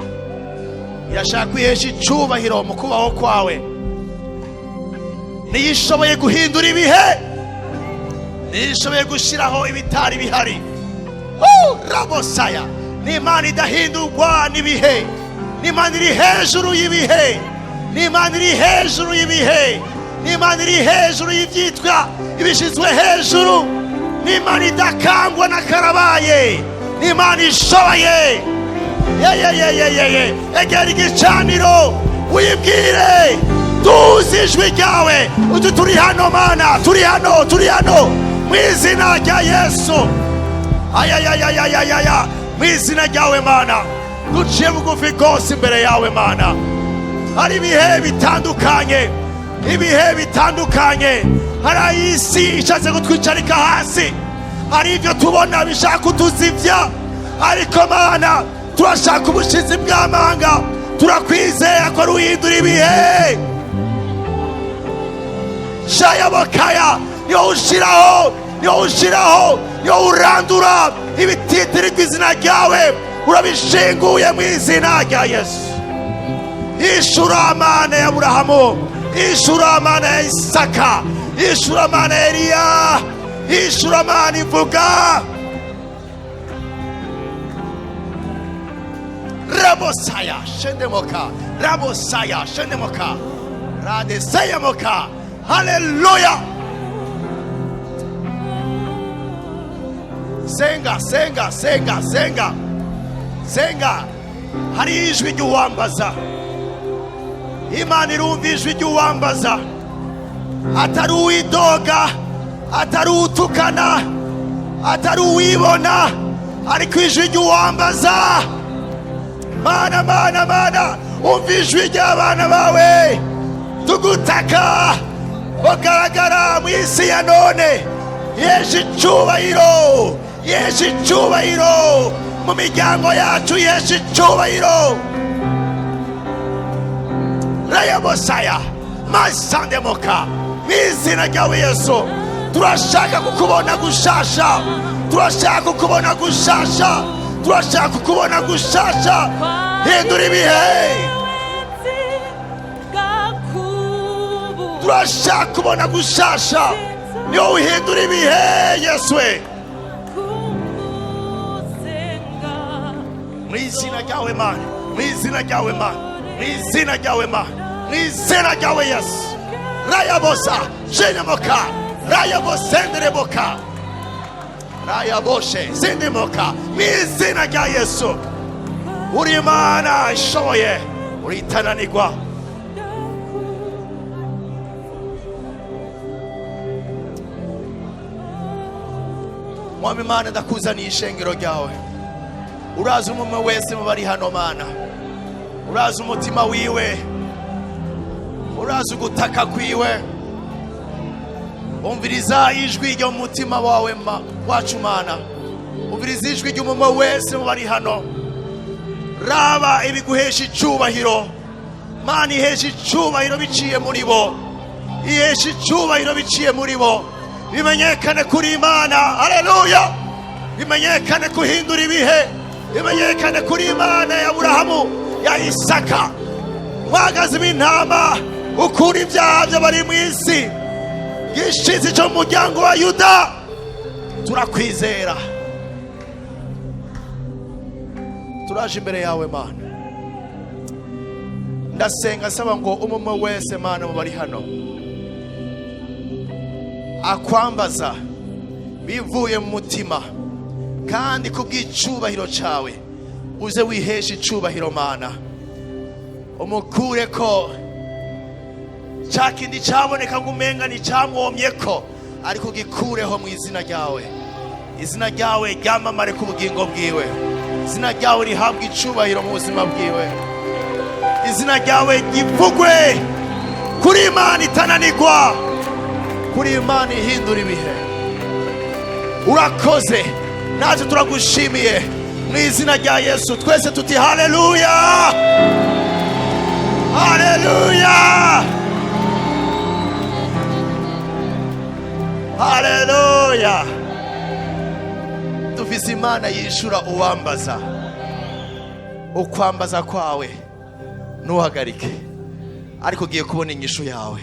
[SPEAKER 1] irashaka kwihesha icubahiro mu kubaho kwawe. Niyishoboye guhindura ibihe, niyishoboye gushiraho ibitari bihari. Rabosaya ni Imana idahindurwa n'ibihe, ni Imana iri hejuru y'ibihe, ni Imana iri hejuru y'ibihe, ni Imana iri hejuru y'ibyitwa ibishizwe hejuru, ni Imana idakangwa na karabaye, ni Imana ishoboye. Ye egera igicaniro wibwire, tuzi ijwi ryawe uti turi hano Mana, turi hano, turi hano mu izina rya Yesu. Ayayayayayaya, mu izina ryawe Mana, duciye bugufi rwose imbere yawe Mana. Hari ibihe bitandukanye, ibihe bitandukanye. Hari ay'isi ishatse kutwicarika hasi, hari ibyo tubona bishaka kutuzivya,
[SPEAKER 3] Ariko Mana, turashaka ubushizi bw'amanga. Turakwizera ko ruhindura ibihe. Shayabakaya, niwo ushiraho, niwo ushiraho, niwo urandura ibititirirwa izina ryawe, urabishinguye mu izina rya Yesu. Ishura, Mana ya Aburahamu, ishura, Mana ya Isaka, ishura, Mana ya Eliya, ishura, Mana ivuga. Rabosaya shendemoka, rabosaya shendemoka, radeseyamoka. Haleluya! Senga, senga, senga, senga, senga. Hari ijwi ry'uwambaza. Imana irumva ijwi ry'uwambaza, atari uwidoga, atari utukana, atari uwibona, ariko ijwi ry'uwambaza. Mana, Mana, Mana, umva ijwi ry'abana bawe tugutaka. Bagaragara mu isi ya none. Yesu icyubahiro, Yesu icyubahiro mu miryango yacu, Yesu icyubahiro. Rayabosaya masandemoka, mu izina ryawe Yesu, turashaka kukubona gushasha, turashaka kukubona gushasha, turashaka kukubona gushasha. Hindura ibihe. Turashaka kubona gushasha. Niwo uhindura ibihe, Yesu we. Mu izina ryawe Mana, mu izina ryawe Mana, mu izina ryawe Mana, mu izina ryawe Yesu. Rayabosa shenyamoka, rayabosendereboka, rayaboshe sindimoka. Mu izina rya Yesu. Uri Imana ishoboye, uritananirwa. Mwami Mana, ndakuzaniye ishengero ryawe. Urazi umwe wese mu bari hano, Mana. Urazi umutima wiwe, urazi ugutaka kwiwe. Umviriza ijwi ryo mu mutima wawe wacu, Mana. Umviriza ijwi ry'umwe wese mu bari hano. Raba ibiguhesha icyubahiro, Mana. Ihesha icyubahiro biciye muri bo, ihesha icyubahiro biciye muri bo. Bimenyekane kuri Imana. Haleluya! Bimenyekane kuhindura ibihe, bimenyekane kuri Imana ya Aburahamu, ya Isaka, mwagazi w'intama ukura ibyaha by'abari mu isi, gishizi cyo mu muryango wa Yuda. Turakwizera, turaje imbere yawe, Mana. Ndasenga nsaba ngo umwe wese, Mana, mu bari hano akwambaza bivuye mu mutima kandi kubw'icubahiro cawe, uze wiheshe icubahiro, Mana. Umukure ko cya kindi cyaboneka ngo umenga nticyamwomye ko, ariko ugikureho mu izina ryawe. Izina ryawe ryamamare ku bugingo bwiwe, izina ryawe rihabwe icubahiro mu buzima bwiwe, izina ryawe rivugwe kuri Imana itananirwa, kuri Imana ihindura ibihe. Urakoze, natwe turagushimiye mu izina rya Yesu. Twese tuti haleluya, haleluya, haleluya. Dufise Imana yishura uwambaza. Ukwambaza kwawe ntuhagarike, ariko ugiye kubona inyishu yawe.